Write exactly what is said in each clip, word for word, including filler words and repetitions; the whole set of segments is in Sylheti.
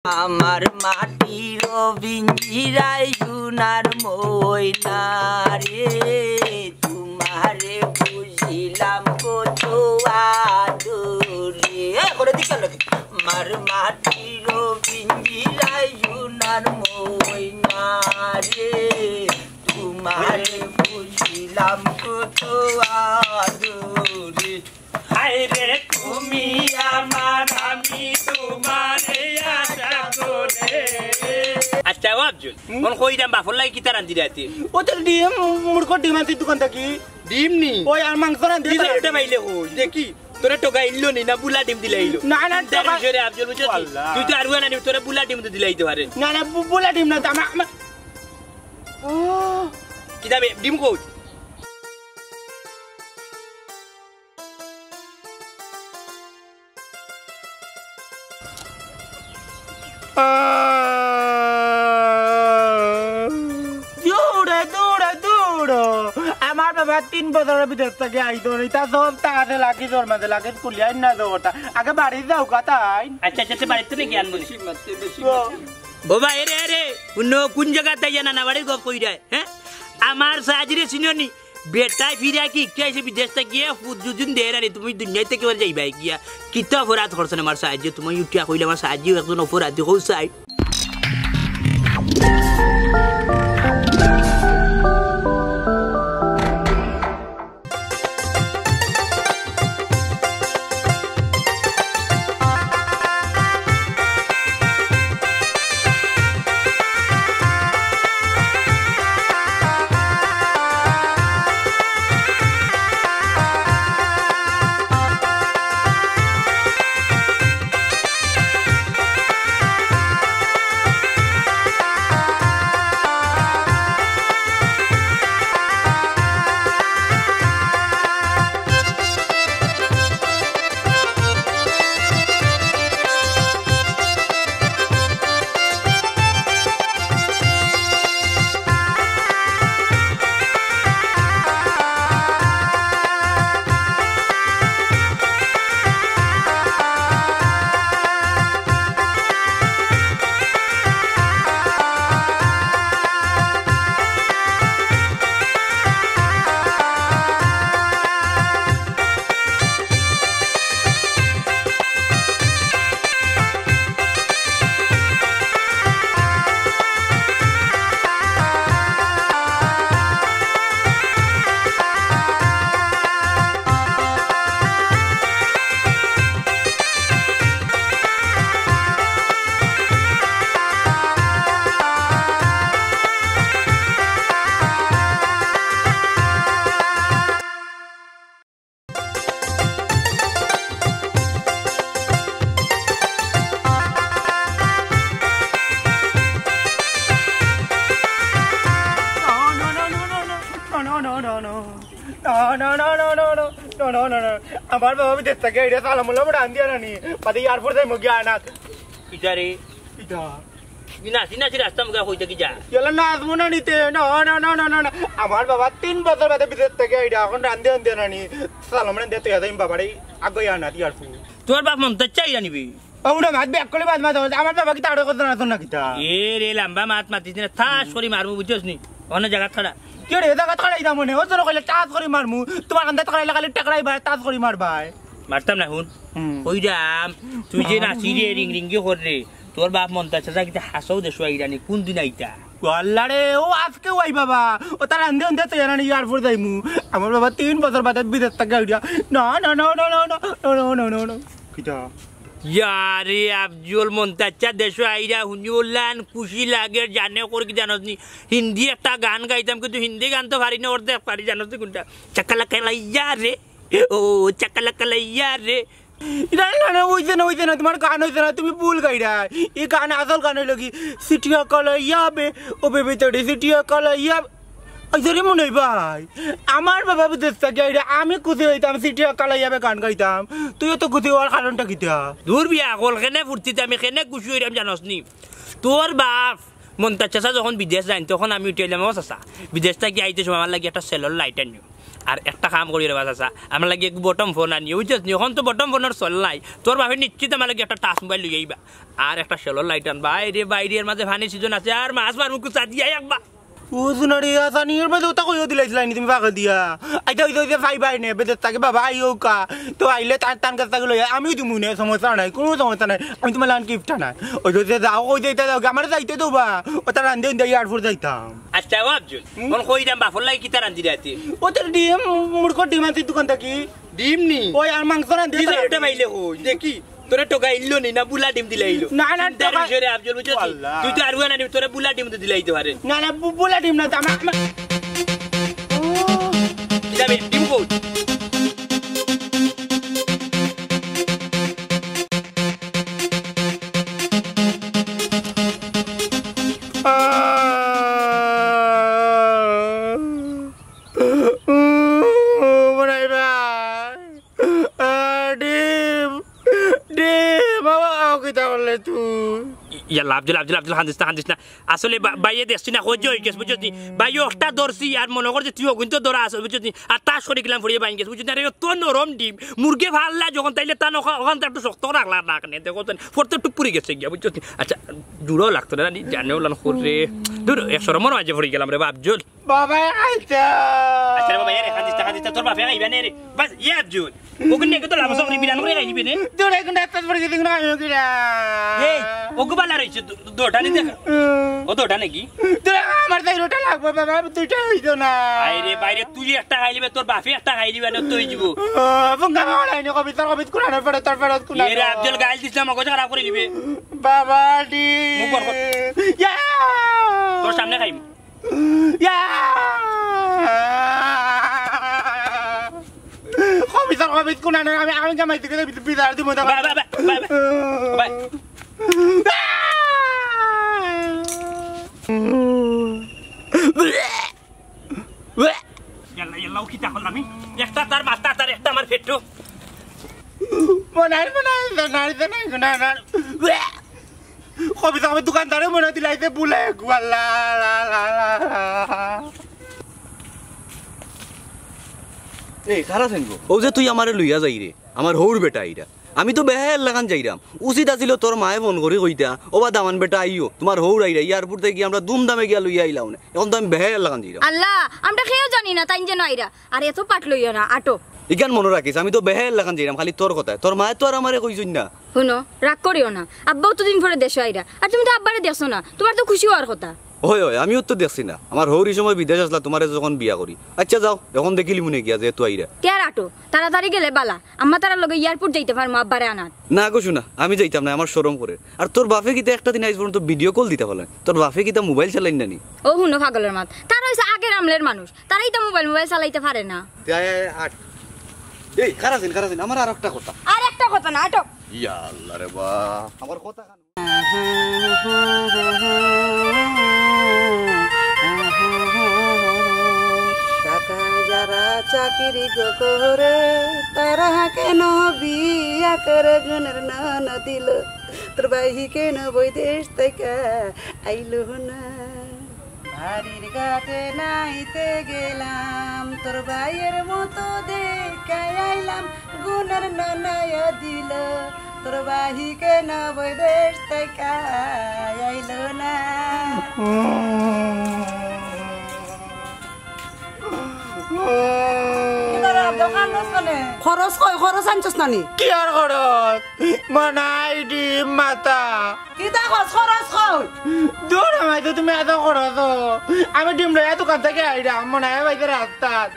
আমার মাটির পিঞ্জিরায় সোনার ময়না রে, তোমারে বুঝিলাম কত আদরে। এ, করে দিকে লাগে। আমার মাটির পিঞ্জিরায় সোনার ময়না রে, তোমারে বুঝিলাম কত আদরে। হায় রে তুমি আমার, আমি তোমারে আশা করে। আচ্ছা, ও আফজল, হুম? কোন কইরাম বাফর লাগি কিতা রান্ধিরায় তে? ও তো ডিম, মুরগর ডিম আনছি দোকান থাকি। ডিম নি? ওই আর মাংস রান্ধি কি তারা। করতে পাইলে কই? দেখি, তোরে ঠগাইলো নি না বুলা ডিম দিলাইলো? না, না, তার ঠগা- বিষয়ে আফজল বুঝছস নি? আল্লাহ। তুই তো আরু আনানি, তোরে বুলা ডিম তো দিলাইতে পারে। না, না, বু-, বুলা ডিম না, তো আমার, আমার, ও। কিতা বে, ডিম কই? দৌড়ে, দৌড়ে, দৌড়ো। আমার বাবা তিন বছরর ভিতর থাকি আইতো নি, তা সব টাকাতে লাগি জোর মাঝে লাগে কুলিয়াই না জোরটা। আগে বাড়ি যাও, কথা আইন। আচ্ছা, আচ্ছা, আচ্ছা, বাড়িত তো নাকি আনবো নি। ও। ও ভাই, এরে, এরে, কোন, কোন জাগাত আইয়া না, না বাড়ির গপ কইরায়, হ্যাঁ? আমার সাজিরে চিনো নি? বেটায় ফিরা কি ইটা আইছে বিদেশ থাকি, ফুত যুদিন দের আরে তুমি দুনিয়া থাকি বারে যাইবায় গিয়া। কিতা অপরাধ করছইন আমার সাজিয়ে? তুমি উঠিয়া কইলে আমার সাজিয়ে একজন অপরাধী, কও চাই। আমার বাবা বিদেশ থাকি আইরা, সালাম উলাম রান্ধিয়া আনানি, বাদে এয়ারপোর্ট যাইমু গিয়া আনাত। কিতা রে? কিতা? ই নাচি নাচি রাস্তা মুখা কইতে কি যা? ইয়ালা নাচমু না নিতে, না, না, না। আমার বাবা তিন বছর বাদে বিদেশ থাকি আইরা, এখন রান্ধে আনতে নানি। সালাম রান্ধে তো ইয়াদাইম বাবারে আগে আনাত এয়ারপোর্ট। তোর বাপ মন তো চাইরা নিবি। ও না, মাত ব্যাক করলে মাত মাত, আমার বাবা কিতা আড়ে কথা না, তোর না কিতা? এ রে, লম্বা মাত মাতিস না, ঠাস করি মারমু, বুঝছস নি? অন্য জাগাত খাড়া। কি রে, জাগাত খাড়াই দাম মনে, ও তোর কইলে ঠাস করি মারমু, তোমার কান্দাত খাড়াইলে খালি টেকরাই ভাই, ঠাস করি মার ভাই। মারতাম না, হুন। হুম। কইরাম, তুই যে নাচি রে, রিং রিঙ্গি কর রে, তোর বাপ মন্তাজ চাচা কিতা হাছাউ দেশো আইরা নি, কুন দিন আইতা? ও আল্লাহ রে, ও আজকেউ আই বাবা, ও তার আন্দে আন্দে তো জানা নি, এয়ারপোর্ট যাইমু। আমার বাবা তিন বছর বাদে বিদেশ থাকি আইরা। না, না, না। কিতা? ইয়ারে আফজল, মন্তাজ চাচা দেশো আইরা হুনি ওলান খুশি লাগের জানে কর কি জানস নি? হিন্দি একটা গান গাইতাম, কিন্তু হিন্দি গান তো পারি না, অর্ধেক পারি, জানস নি কুনটা? চাকালা কালা ইয়া রে, ও চাকালা কালা ইয়া রে। না, না, না, অইছে না, অইছে না, তোমার গান অইছে না, তুমি ভুল গাইরায়। ই গান, আসল গান অইলো কি, সিটিয়া কালা ইয়া বে, ও বেবি তোরে সিটিয়া কালা ইয়া। আচ্ছা রে মনে ভাই, আমার বাবা বিদেশ থাকি আইরা, আমি খুশি অইতাম সিটিয়া কালা ইয়া বে গান গাইতাম। তুইও তো খুশি অওয়ার কারণটা কিতা? দূর বিয়া, কল কেনে ফুর্তিতে আমি কেনে খুশি অইরাম জানস নি? তোর বাপ মন্তাজ চাচা যখন বিদেশ যাইন, তখন আমি উঠাইলাম, "ও চাচা, বিদেশ থাকি আইতে সময় আমার লাগি একটা সেলর লাইট আনিও।" আর একটা কাম করি রে বা চাচা, আমার লাগি এক বটম ফোন আনিও, বুঝছস নি? অখন তো বটম ফোনর চল নাই। তোর বাপে নিশ্চিত আমার লাগি একটা টাচ মোবাইল লই আইবা। আর একটা সোলার লাইট আনবা। আরে বাইরে, এর মাঝে ফানির সিজন আছে, আর মাছ মারমু কুচা দিয়া একবার। ও শুনো রে, আসানি, এর মাঝে ওটা কইও দিলাইছিলায় নি তুমি ফাঁকে দিয়া। আইতা অইছে, অইছে, ফাইবায় নে, বেদের তাকে বাবা আইও কা। তো আইলে তান, তান কাছ থেকে লইয়া, আমিও দিমু নে, সমস্যা নাই, কুনু সমস্যা নাই। আমি তুমার লাখান কিপটা নায়। ওই যে যাও, ওই যে যাও, আমারে যাইতে দেও বা। ওটা রান্ধে উন্দে এয়ারপোর্ট যাইতাম। আচ্ছা, ও আফজল, হুম? অখন কইরাম বাফর লাগি কিতা রান্ধি রাইতে? ও তো ডিম, মুরগর ডিম আনছি দোকান থাকি। ডিম নি? ওই আর মাংস রান্ধি দিলে রাইতে। একটা পাইলে কই, দেখি। তোরে ঠগাইলো নি না বুলা ডিম দিলাইলো? না, না, চিন্তার ঠগা- বিষয় রে আফজল, বুঝছস নি? আল্লাহ। তুই তো আরুয়া না, তোরে বুলা ডিম তো দিলাইতে পারে। না, না, বু-, বুলা ডিম না, তো আমার, আমার কিতা বে, ডিম কই? উম, বড়াই ভাই। আহ, ডিম, ডিম, বাবা, আও কিতা করলে তুই? ইয়াল্লা, আফজল, আফজল, আফজল, কান্দিস না, কান্দিস না। আসলে বা-, বাইয়ে দেখছি না, সহ্য হয়ে গেছে, বুঝছস নি? বাইয়ে একটা ধরছি, আর মনে কর যে তুই অগুইন তো ধরা আছে, বুঝছস নি? আর তাস করি গেলাম, ফড়িয়ে বাইন গেছে, বুঝছস নি? আরে, অত নরম ডিম, মুরগে ফাল্লা যখন তাইলে তা নখা, ওখান তো একটু শক্ত রাখলা না কেনে, দেখো তো, ফড়তে টুক পুরি গেছে গিয়া, বুঝছস নি? আচ্ছা, জুড়াও লাগতো না, নি জানে ওলান করে। দূর, এক শরমর মাঝে ফড়ি গেলাম রে, বাফ জল। বাবা, আইতা। আচ্ছা রে বাবা, এ রে, কান্দিস না, কান্দিস না, তোর বাফে আইবা নে রে। বাস, ইয়া জুন। ওগুন নিয়ে তো লামা সব বিরান করে খাইবে নে। তোর এখন ডাক্তার পড়ে গেছে, কোনো আমিও কিনা। এই, ওগু বালা রইছে, দো-, দোটা নি দেখা। ও দোটা নাকি? তোর আমার তাই রোটা লাগবে, বাবা, দুইটা হইতো না। আরে বাইরে, তুই একটা খাইলিবে, তোর বাফে একটা খাইলিবে, না তুই দিব। ও, ফোন কামা ওলাই নি, কবিতা, কবিতা, কোরআন পড়ে, তোর পড়ে, কোরআন এ রে, পড়ে। আফজল গাইল দিস না, মগজ খারাপ করে দিবে। বাবা, ডি। মুখ বন্ধ কর। ইয়া! তোর সামনে খাইব। ইয়া! কবিতা, কবিতা, কোন আনে? আমি, আমি জামাই থেকে বিদায় দিব, bye, bye, bye, bye, bye. Bye. ইয়াল্লা, ইয়াল্লা, ও কিতা করলাম আমি? একটা তার মাথা, তার একটা আমার পেটো। মনার, মনার, মনার, মনার, মনার। কবিতা, আমি দোকানদারে মনে দিলাইতে ভুলে গু, আল্লাহ, আল্লাহ, আল্লাহ, আল্লাহ। এই, খারা সেনগো, ও যে তুই আমারে লইয়া যাইরে, আমার হউর বেটা আইরা। আমি তো বেহায়ার লাখান যাইরাম। উচিত আছিল তোর মায়ে ফোন করি কইতা, "ও বা দামান বেটা আইও, তুমার হউর আইরা, এয়ারপোর্ট থাকি আমরা ধুমধামে গিয়া লইয়া আইলাম নে।" এখন তো আমি বেহায়ার লাখান যাইরাম। আল্লাহ, আমরা কেউ জানি না তাইন যেন আইরা। আর এত পাট লইও না, আটো। ইখান মনো রাখিস, আমি তো বেহায়ার লাখান যাইরাম, খালি তোর কথায়। তোর মায়ে তো আর আমারে কইছইন না। হুনো, রাগ করিও না। আব্বাও তো দিন পরে দেশো আইরা। আর তুমি তো আব্বারে দেখছো না, তুমার তো খুশি হওয়ার কথা। অয়, অয়, আমিও তো দেখছি না। আমার হউর ই সময় বিদেশ আছলা, তুমারে যখন বিয়া করি। আচ্ছা যাও, এখন দেখিলিমু নে গিয়া যেহেতু আইরা। তে আর আটো, তাড়াতাড়ি গেলে বালা। আম্মা তারার লগে এয়ারপোর্ট যাইতে পারমু আব্বারে আনাত। না গো সোনা, আমি যাইতাম না, আমার শরম করের। আর তোর বাফে কিতা একটা দিন আইজ পর্যন্ত ভিডিও কল দিতা পারলা না? তোর বাফে কিতা মোবাইল চালাইন না নি? ও হুনো পাগলর মাত, তারা অইছে আগের আমলের মানুষ, তারা ইতা মোবাইল মোবাইল চালাইতা পারে না। এই, এই, আট। এই, খারা সেন, খারা সেন, আমার আর একটা কথা। আর একটা কথা না, আটো। ইয়া আল্লাহ রে বা, আমার কথা কান। টাকায় যারা চাকরি গো করে, তারা কেন বিয়া করে গুণের নানা দিল? তোর ভাই কেন বৈদেশ থেকে আইলো না? বাড়ির ঘাটে নাইতে গেলাম, তোর ভাইয়ের মতো দেখাই আইলাম, গুণের নানায় দিল, তোর ভাই কেন বৈদেশ থেকে আইলো না? খরচ কই, খরচ আনছস না নি? কি আর খরচ? মনাই ডিম মাথা। কিতা কস, খরচ কই? দূর আমায় তো তুমি এত খরচ। আমি ডিম লইয়া দোকান থাকি আইরাম, মনাই বাইতে রাস্তাত।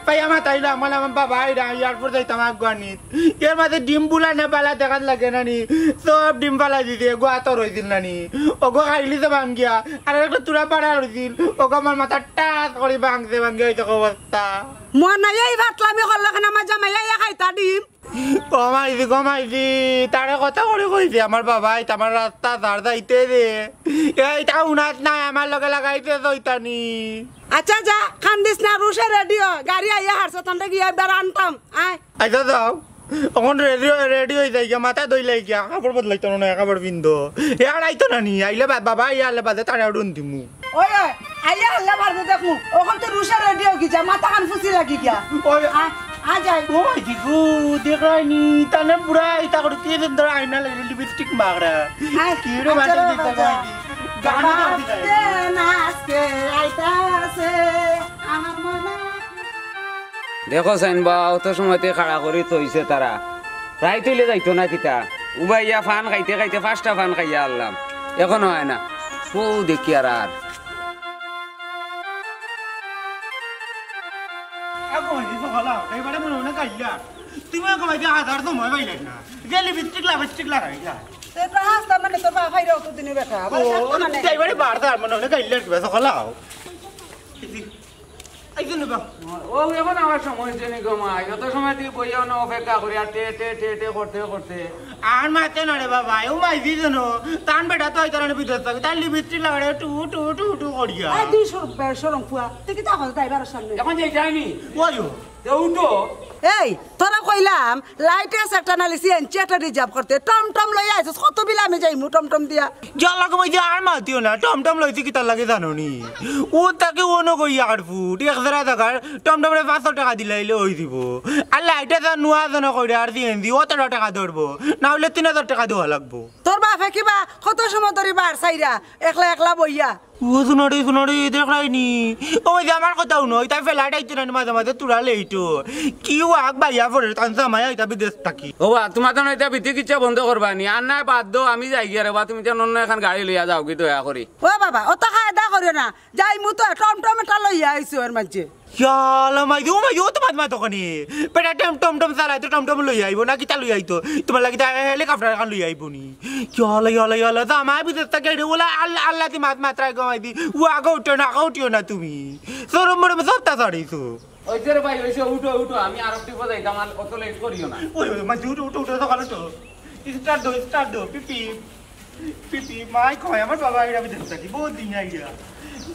পাইয়া মাতাইলাম, মানে আমার বাবা আইরা, এয়ারপোর্ট যাইতাম আফগানিত। এর মাঝে ডিম বুলা না বালা দেখাত লাগে না নি? সব ডিম ফালাই দিছে, এগো আতর হইছিল না নি? ওগো খাইলি তো ভাঙ্গিয়া, আর একটা তুরা পাড়া রইছিল, ওগো আমার মাথা টাস করি ভাঙছে, ভাঙ্গিয়া হইছে অবস্থা। মনাই এই ফাতলামি করলে কেন আমার জামাই আইয়া খাইতা ডিম? ও মাইজি, গো মাইজি, তারে কথা করে কইছে আমার বাবা, এই আমার রাস্তা ধার যাইতে দে। এই তা উনাত নাই, আমার লগে লাগাইতে দইতানি। আচ্ছা যা, কান্দিস না, রুশে রেডিও, গাড়ি আইয়া হারছে, তান্ডে গিয়া এবার আনতাম, আয়। আচ্ছা যাও, এখন রেডিও, রেডি হয়ে যাই গিয়া, মাথা ধইলাই গিয়া, কাপড় বদলাইতো না, কাপড় পিন্দো। এ আর আইতো না নি, আইলে বা-, বাবা আইয়া আলে বাদে তারে উড়ুন দিমু। ওই, ওই, আইয়া হাল্লা মারবে দেখমু। অখন তো রুশা রেডি অই গিয়া, মাথা খান ফুসি লাগি গিয়া। ওই আ, আ যাই। ও ভাই দিগু, দেখরায়নি, তানে বুড়া ইতা করে কি সুন্দর আয়না লাগে, লিপস্টিক মাখরা। আ, কি রে আচ্ছা, মাটি দিতা আচ্ছা। ভাই দি? গানও তো দিতা। আজকে না আজকে আইতাছে আমার মনে। দেখো চাইন বা, অত সময় তে খাড়া করি থইছে তারা। রাইত অইলে যাইতো না কিতা? উবাইয়া পান খাইতে খাইতে পাঁচটা পান খাইয়া আরলাম। অখনো আয় না। ও দেখি আর আর। আগো ভাই, দিছো ভালা। এইবারে মনে মনে কাইলা। তুমি আগো ভাই, হাজার সময় পাইলাই না। যে লিপস্টিক লাপস্টিক লাগাইলা। তো এটা হাসতাম মানে তোর বাপ আইরা অত দিনে বেটা। আবার ও, হাসতাম মানে। এইবারে বার বার মনে মনে কাইলা কিবা, সকালাও। এই যে নেবা। ও, অখন আমার সময় অইছে নি গো মা। অত সময় তে বইয়া অনো অপেক্ষা করি, আর টে, টে, টে, টে করতে, করতে। আর মাতে না রে বাবা, ও মাইজি যেন। তান বেটা তো অইতারা বিদেশ থাকি, তার লিপস্টিক লাগাইরা টু, টু, টু, টু করিয়া। এই দুই শরম, বেশরম ফুয়া, তুই কিতা কস ড্রাইভারর সামনে? অখন যে যাইনি। ওই ও। তে উঠো। এই, তোরে কইলাম, লাইট আছে একটা নালি সিএনজি একটা রিজার্ভ করতে, টমটম লইয়া আইছস, কত বিলে আমি যাইমু টমটম দিয়া? যা লাগে ওই যে আর মাতিও না, টমটম লইছি কিতার লাগি জানো নি? ও তাকে অনো কই আর ফুট, এক জাগা থাকার, টমটমরে পাঁচশো টেকা দিলাইলে অই দিবো। আর লাইট আছে নুয়া যেন কইরা আর সিএনজি, অতটা টেকা ধরবো, না অইলে তিন হাজার টেকা দেওয়া লাগবো। তোর বাপে কিবা কত সময় ধরি বার চাইরা, একলা একলা বইয়া? ও শুনো রে, শুনো রে, দেখরায়নি। ও ওই যে আমার কথা হুনো, ইতা ফেলাইট আইতো না মাঝে মাঝে, তুরা লেইটো। কি ওয়াক বাইয়া পড়ে, তান জামাই আইতা বিদেশ থাকি। ও বা, তুমার তো ইতা বিতি কিচ্ছা বন্ধ করবা নি। আর নায় বাদ দেও, আমি যাই গিয়া রে বা, তুমি যেন অন্য এখান গাড়ি লইয়া যাওগি দয়া করি। ও বাবা, অত কায়দা করিও না। যাইমু তো, টমটম এটা লইয়া আইছো এর মাঝে। ইয়ালা মাইজি, ও মাইজি, ও তো মাত মাত ওখানে। বেটা টম-, টমটম চালাইতো, টমটম লইয়া আইবো না, কিতা লইয়া আইতো? তুমার লাগি তা হেলিকপ্টার এখান লইয়া আইবো নি? ইয়ালা, ইয়ালা, ইয়ালা, জামাই বিদেশ থাকি আইরে, ওলা আল্লাহ, আল্লাহ দি মাত মাতরায় গো মাইজি। ও আগে উঠিও না, আগে উঠিও না তুমি। শরম মরম সবটা ছাড়িছো। অইছে রে ভাই, অইছে, উঠো, উঠো, আমি আরব ট্রিপো যাইতাম, আর অত লেট করিও না। ওই, ওই, মাইজি, উঠো, উঠো, উঠো, সকালে উঠো। স্টার্ট দাও, স্টার্ট দাও, পিপি। পিপি, মাই কয়, আমার বাবা আইরা বিদেশ থাকি, বহুত দিন আইরা।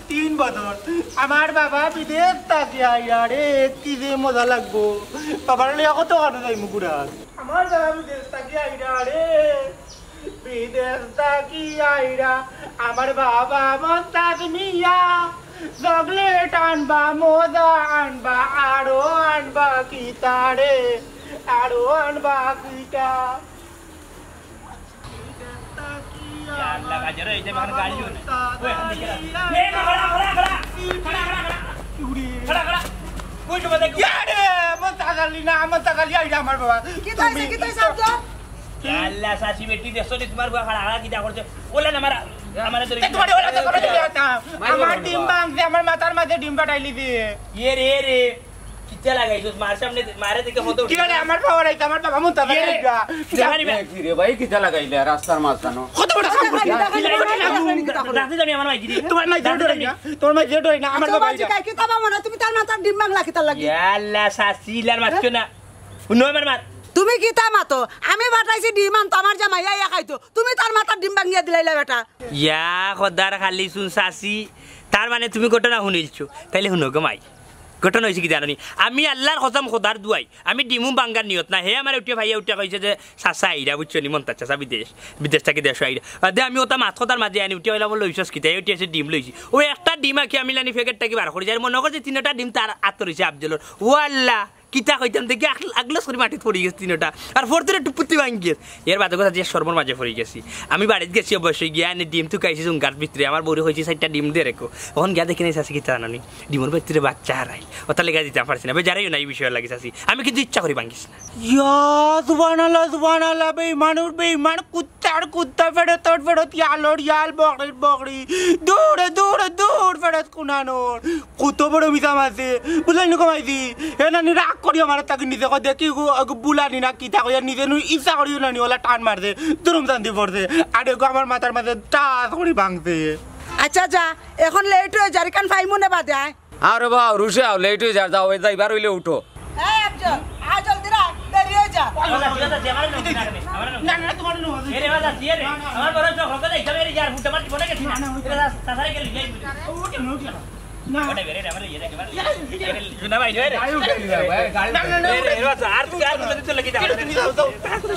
তিন বছর। আমার বাবা বিদেশ থাকি আইরা রে, কি যে মজা লাগবো। বাবার লইয়া কত খানো যাইমু ঘুরাত। আমার বাবা বিদেশ থাকি আইরা রে, বিদেশ থাকি আইরা। আমার বাবা মন্তাজ মিয়া, চকলেট আনবা, মজা আনবা, আরো আনবা কিতা রে, আরো আনবা কিতা। ইয়া আল্লাহ, গাজর, এই যে আমার গাড়ি হলো। ওই, এখান থেকে রাখ। এই, না, খাড়া, খাড়া, খাড়া। খাড়া, খাড়া, খাড়া। খাড়া, খাড়া। ওই তো বাদে কি? ইয়া রে, মন্তাজ আলী না, মন্তাজ আলী আইরা আমার বাবা। কিতা অইছে, তুমি কিতা অইছে, আব্দুল? ইয়া আল্লাহ, চাচি বেটি দেখছো নি তুমার বাবা খাড়া, খাড়া কিতা করছে? ওলা না, আমার, আমার ধরে এ, তোমার ওলা তো করে দিলাম। আমার ডিম ভাঙছে, আমার মাথার মাঝে ডিম ফাটাইলিছে। ইয়ে রে, রে। কিতা লাগাইছস? মার সামনে, মারে দেখে কত কি মানে, আমার বাবা নাই, আমার বাবা মন্তাজ আলী এ, আইরা। জানি না। এ, কি রে ভাই, কিতা লাগাইলে রাস্তার মাঝখানো? কত বড় কাম করছি? রাখতে যাবি আমার মাইজিরে। তোমার মাইজিরে ডরাই না, তোমার মাইজিরে ডরাই না, আমার আচ্ছা, বাবা বাবা, আইরা। কিতা বা মনে, তুমি তার মাথার ডিম ভাঙলা কিতার লাগি? ইয়া আল্লাহ, চাচি, ইলার মারছো না। হুনো আমার মাত। তুমি কিতা মাতো? আমি ফাটাইছি ডিম আনতো, আমার জামাই আইয়া খাইতো। তুমি তার মাথার ডিম ভাঙিয়া দিলাইলা বেটা। ইয়া খোদার খালি শুন চাচি, তার মানে তুমি ঘটনা হুনিলছো। তাইলে হুনো গো মাই। ঘটনা অইছে কি জানো নি? আমি আল্লার কসম, খোদার দুয়াই, আমি ডিমু ভাঙ্গার নিয়ত না। হে আমারে উঠিয়া ভাইয়া উঠিয়া কইছে যে, "চাচা আইরা, বুঝছো নি, মন্তাজ চাচা বিদেশ, বিদেশ থাকি দেশো আইরা।" বাদে আমি ওটা মাত কথার মাঝে আনি উঠিয়া কইলাম, "বলে, অইছস কিতা?" উঠিয়া আছে ডিম লইছি। ও একটা ডিম আকি আমি লানি প্যাকেট থাকি বার করি যাই, মনে করছে তিনটা ডিম তার আতো রইছে আফজলর। ও আল্লাহ, কিতা কইতাম দেখি আগ-, আগলস করি মাটিত পড়ি গেছে তিনটা। আর ফোরথের একটু পুতি ভাঙি গেছে। এর বাদে কথা যে শরমর মাঝে পড়ি গেছি। আমি বাড়িত গেছি অবশ্যই, গিয়া আনি ডিম তুকাইছি জুঙ্গার ভিতরে। আমার বউরে কইছি, "চাইরটা ডিম দে রেখো।" অখন গিয়া দেখি নাই চাচি কিতা জানো নি? ডিমর ভিতরে বাচ্চা হারাই। ওটা লেগে দিতাম পারছি না। বেজারাইও না এই বিষয়ে লাগি চাচি। আমি কিন্তু ইচ্ছা করি ভাঙিস না। ইয়া, সুবহানাল্লাহ, সুবহানাল্লাহ, বেঈমানর বেঈমান, কুত্তার কুত্তা, ফেরতর ফেরত, ইয়ালর ইয়াল, বকরির বকরি। দূরে, দূরে, দূর, ফেরত কুনানোর। কত বড় মিছা মারছে, বুঝলাই নি কমাইছি? হে নানি রাগ করি আমার তাকে নিজে কয় দেখি গো, গো বুলানি না কিতা কইয়া নিজে নু ইচ্ছা করিও নানি ওলা টান মারছে, দুরুম জান্দি পড়ছে, আর এগো আমার মাথার মাঝে টাস করি ভাঙছে। আচ্ছা যা, এখন লেট অই যার, কান ফাইমুনে বাদে আয়। আরে বাবা, রুশে আও, লেট অই যার, যাও, এই যাইবার অইলে উঠো। এই আফজল, আয় জলদি রা, দেরি অই যা। না, না, তোমার নু। এ রে বাবা, কি রে? আমার বড় চোখ রকে দেখ, যাবে রে, ইয়ার ফুটে মাটি বনে গেছি না। না, না, ওই এ রে, তাড়াতাড়ি গেলি, যাই বুঝি। উঠে না, উঠে না। না। ওটা বেরে রে, আমার ইয়ে রে, আমার ইয়ে রে। শোনা ভাই, রে, রে। গাড়ি উঠাই দিবা, ভাই, গাড়ি না, না, না, এ, রে, এ, বাস, আর, আর কোথায় তুই লাগি যা?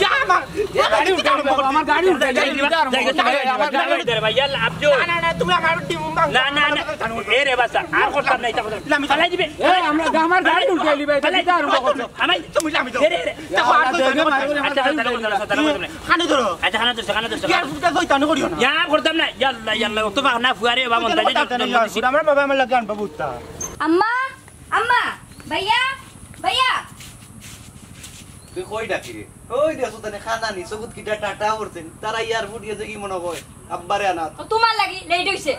যা, আমার, এ, গাড়ি উঠাই দিবা, আমার গাড়ি উঠাই দিবা। যাই, যাই, যাই, যাই, যাই, ভাই, ইয়ার লাভ জো। না, না, না, তুমি আমার টিম না, না, না। এ রে বাস, আর করতাম না, এটা করতাম। না, আমি ফালাই দিবে। এ, আমরা, আমার গাড়ি উঠাই দিবা, এটা ফালাই, কিতা আরম্ভ করছো? আমি, তুমি লামি যাও। এ রে, এ রে। দেখো, আর আচ্ছা, আচ্ছা, আচ্ছা, আচ্ছা, আচ্ছা, আচ্ছা, আচ্ছা, আচ্ছা। কানে ধরো। আচ্ছা, কানে ধরছো, কানে ধরছো। ইয়ার ফুটটা কইতা না করিও না। ইয়া করতাম না। ইয়াল্লা, ইয়াল্লা, অত বাঘ না ফুয়ারে, বাবা, মন তাজে আমার বাবা আমার লাগে আনবা বুঝতা। আম্মা, আম্মা, ভাইয়া, ভাইয়া। তুই কই ডাকি রে? ওই দেখো তানে খানা নি, সবুত কিটা টাটা করছেন। তারা এয়ারপোর্ট গেছে কি মনে হয়? আব্বারে আনাত। ও, তোমার লাগি লেট হইছে।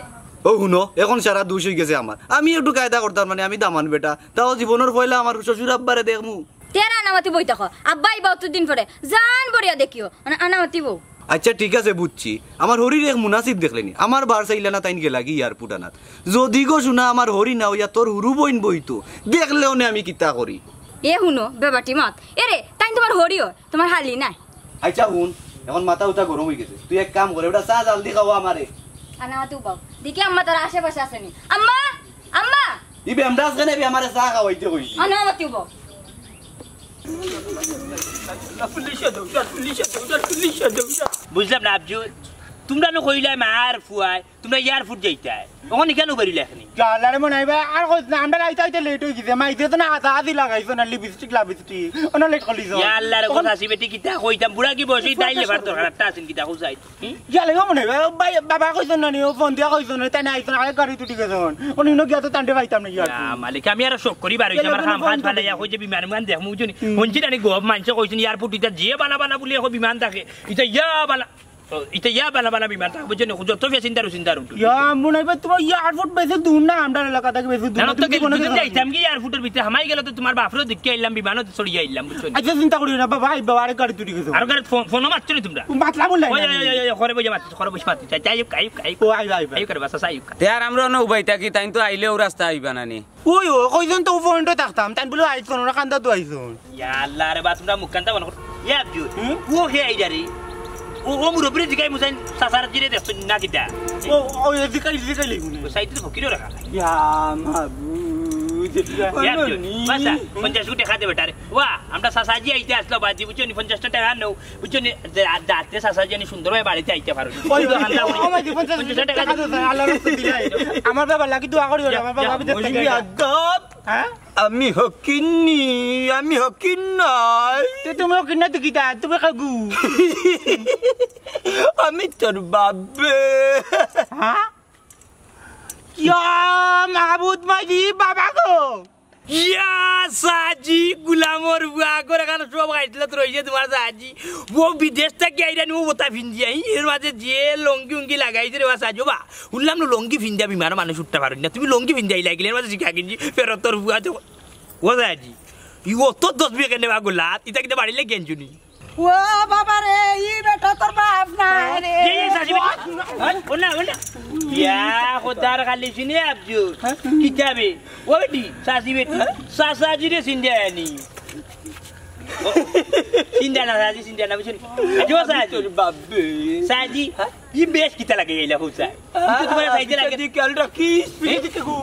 ও হুনো, এখন সারা দুষ হই গেছে আমার। আমি একটু কায়দা করতাম, মানে আমি দামান বেটা। তাও জীবনের পয়লা আমার শ্বশুর আব্বারে দেখমু। তে আর আনামাতি বই থাকো। আব্বা আইবা অতদিন পরে। জান বড়িয়া দেখিও। মানে আনামাতি বউ। আচ্ছা, ঠিক আছে, বুঝছি। আমার হরির এক মুনাসিব দেখলে নি। আমার বার চাইলা না, তাইন গেলা কি এয়ারপোর্ট আনাত। যদি গো শোনা, আমার হরি না হইয়া তোর হুরু বইন বইতো। দেখলে অনে আমি কিতা করি। এ হুনো, বেবাটি মাত। এ রে, তাইন তোমার হরি অয়, তোমার হালি নায়। আচ্ছা হুন, এখন মাথা উতা গরম হই গেছে। তুই এক কাম করে, ওটা চা জলদি খাওয়া আমারে। আনামাতি বউ। দেখি আম্মা তার আশেপাশে আছে নি। আম্মা! আম্মা! ই বেমরাজ কেনে বে আমারে চা খাওয়াইতে কইছি। আনামাতি বউ। বুঝলাম না, আব্জু। তোমরা নু কইলায় মার ফুয়ায়, তোমরা এয়ারপোর্ট যাইতায়। অখন ইখান উবারি লেখনি। ইয়াল্লা রে মনাই ভাই, আর কইছ না, আমরা আইতে আইতে লেট হই গেছে। মাইতে তো না আতা আদি লাগাইছো না, লিপস্টিক লাপস্টিক। অনো লেট করিছো। ইয়াল্লা রে, অখন কথা আসি বেটি কিতা কইতাম, বুড়া কি বয়সে ডাইল লেবার দরকার, একটা আছেন কিতা কইছাই। হুম? ইয়ালে গো মনে হয়, ভাই, বাবা কইছন না নি, ও ফোন দিয়া কইছন না, তাই না আইছন, আগে গাড়ি তুটি গেছন। উনি ইনো গিয়া তো তান্ডে পাইতাম না, ইয়ার ইয়া কি? মালিক, আমি আর শখ করি বার হইছি, ইয়ালে আমার কোনো কাম ফোন ফাজ তুটি ফালাইয়া গেছে। কই যে বিমান, বিমান দেখমু, বুঝছো নি? হুম। হুনছি না নি গো, মানষে কইছন, এয়ারপোর্ট ইতা যে বালা বালা বুলি এখন বিমান থাকে, ইতা ইয়া বালা, ও, ইতা ইয়া বালা বালা বিমান থাকে, বুঝছো নি? যত ফেসিন্দার উসিন্দার উঠুক। ইয়া, মনে হয় তোমার এয়ারপোর্ট বেশি দূর না, আমরার এলাকা থাকি বেশি দূর না, না, তো তুমি কি গেল, মনে দুদিন করো? যাইতাম কি এয়ারপোর্টর ভিতরে, হামাই গেল তো তোমার বাফরেও দেখি আইলাম, বিমানও তো চড়িয়া আইলাম, বুঝছো নি? আচ্ছা, চিন্তা করিও না, বাবা, ভাই, বাবা, আরে গাড়ি তুটি গেছে। আর গাড়ি ফোন, ফোনও মারছো নি তোমরা? মাতলাম বললাই ওই, না। ওই, ওই, ওই, ওই, ঘরে বইয়া মাতিস, ঘরে বইয়া মাতিস। যাই, যাই হোক, আইউক, আইউক। ও, আইবা, আইবা। আইউক, আরে বাসা, আইউক। তে আর আমরা অনো উবাইতা কি, তাইন তো আইলেও রাস্তা আইবা না নি? ওই, ও, কইছন তো ফোনটা থাকতাম, তাইন বলে আইছন, ওরা কান্দা তো আইছন। ইয়া আল্লাহ রে বা, তোমরা মুখ কান্দা মনে কর। ইয়া আব্দুল, হুম? ও হে আইডা রে। ও, ও মুরব্বিরে জিগাই মুসাইন, চাচার জিরে দেখছো না কিতা? ও, ও, এ জিগাই, জিগাই লাগবো না। ও সাইডে তো ফকিরও রাখা। ইয়া মাবুদ। ইয়া আব্দুল, বাসা, পঞ্চাশ কোটি টাকা দে বেটারে। ওয়া, আমরা চাচাজি আইতে আসলো, বাজি বুঝছো নি, পঞ্চাশটা টাকা নেও। বুঝছো নি, যে আ-, যাতে চাচা জানি সুন্দর ভাবে বাড়িতে আইতে পারো। ওই, ওই, দোকানদার ওই, ওই, ওই, পঞ্চাশ টাকা টাকা দে। দে, আল্লাহর রাস্তা দিলাই। আমার বাবা লাগি দোয়া করিও, যা, আমার বাবা যা, বিদেশ থেকে মৌলভী আইয়া। আদব। হ্যাঁ? আমি হকিন্নি, আমি হকিন নাই। তে তুমি হকিন না তো কিতা? তুমি কাগু। আমি তোর বাপে। হ্যাঁ? ইয়া মাবুদ মাইজি বাবা গো। ইয়া সাজি, গুলামর বুয়া করে কারণ সব খাইছিল তো রইছে তোমার সাজি। ও বিদেশ থাকি আইরানি ও ওতা ফিন্দি আই, এর মাঝে যে লঙ্গি উঙ্গি লাগাইছে রে বা সাজি, ও বা, শুনলাম না লঙ্গি ফিন্দিয়া বিমানে মানুষ উঠতে পারেন না, তুমি লঙ্গি ফিন্দিয়া লাগিলে এর মাঝে শিখা কিনছি, ফেরত তোর বুয়া তো, ও সাজি। ই অত দশ বিয়ে কেনে বা গোলাত, ইতা কিতা বাড়িলে গেঞ্জুনি। ও বাবা রে, ই বেটা তোর বাপ না রে। এই, এই, সাজি বেটি। হ্যাঁ? ওনা, ওনা। ইয়া, খোদার খালি শুনি আব্দুল। হ্যাঁ? কিতাবে। ও বেটি, সাজি বেটি। হ্যাঁ? সা-, সাজি রে সিন্ডিয়া আনি। ও, সিন্ডিয়া না, সাজি সিন্ডিয়া না, বুঝছেন? আজ ও সাজি। তোর বাপ বে। সাজি, হ্যাঁ? ই বেশ কিতা লাগে এই লাখো সাই? হ্যাঁ, তুই তো তোমার সাইডে লাগে। পিছে দিকে খেয়াল রাখিস, পিছে হ্যাঁ? দিকে গো।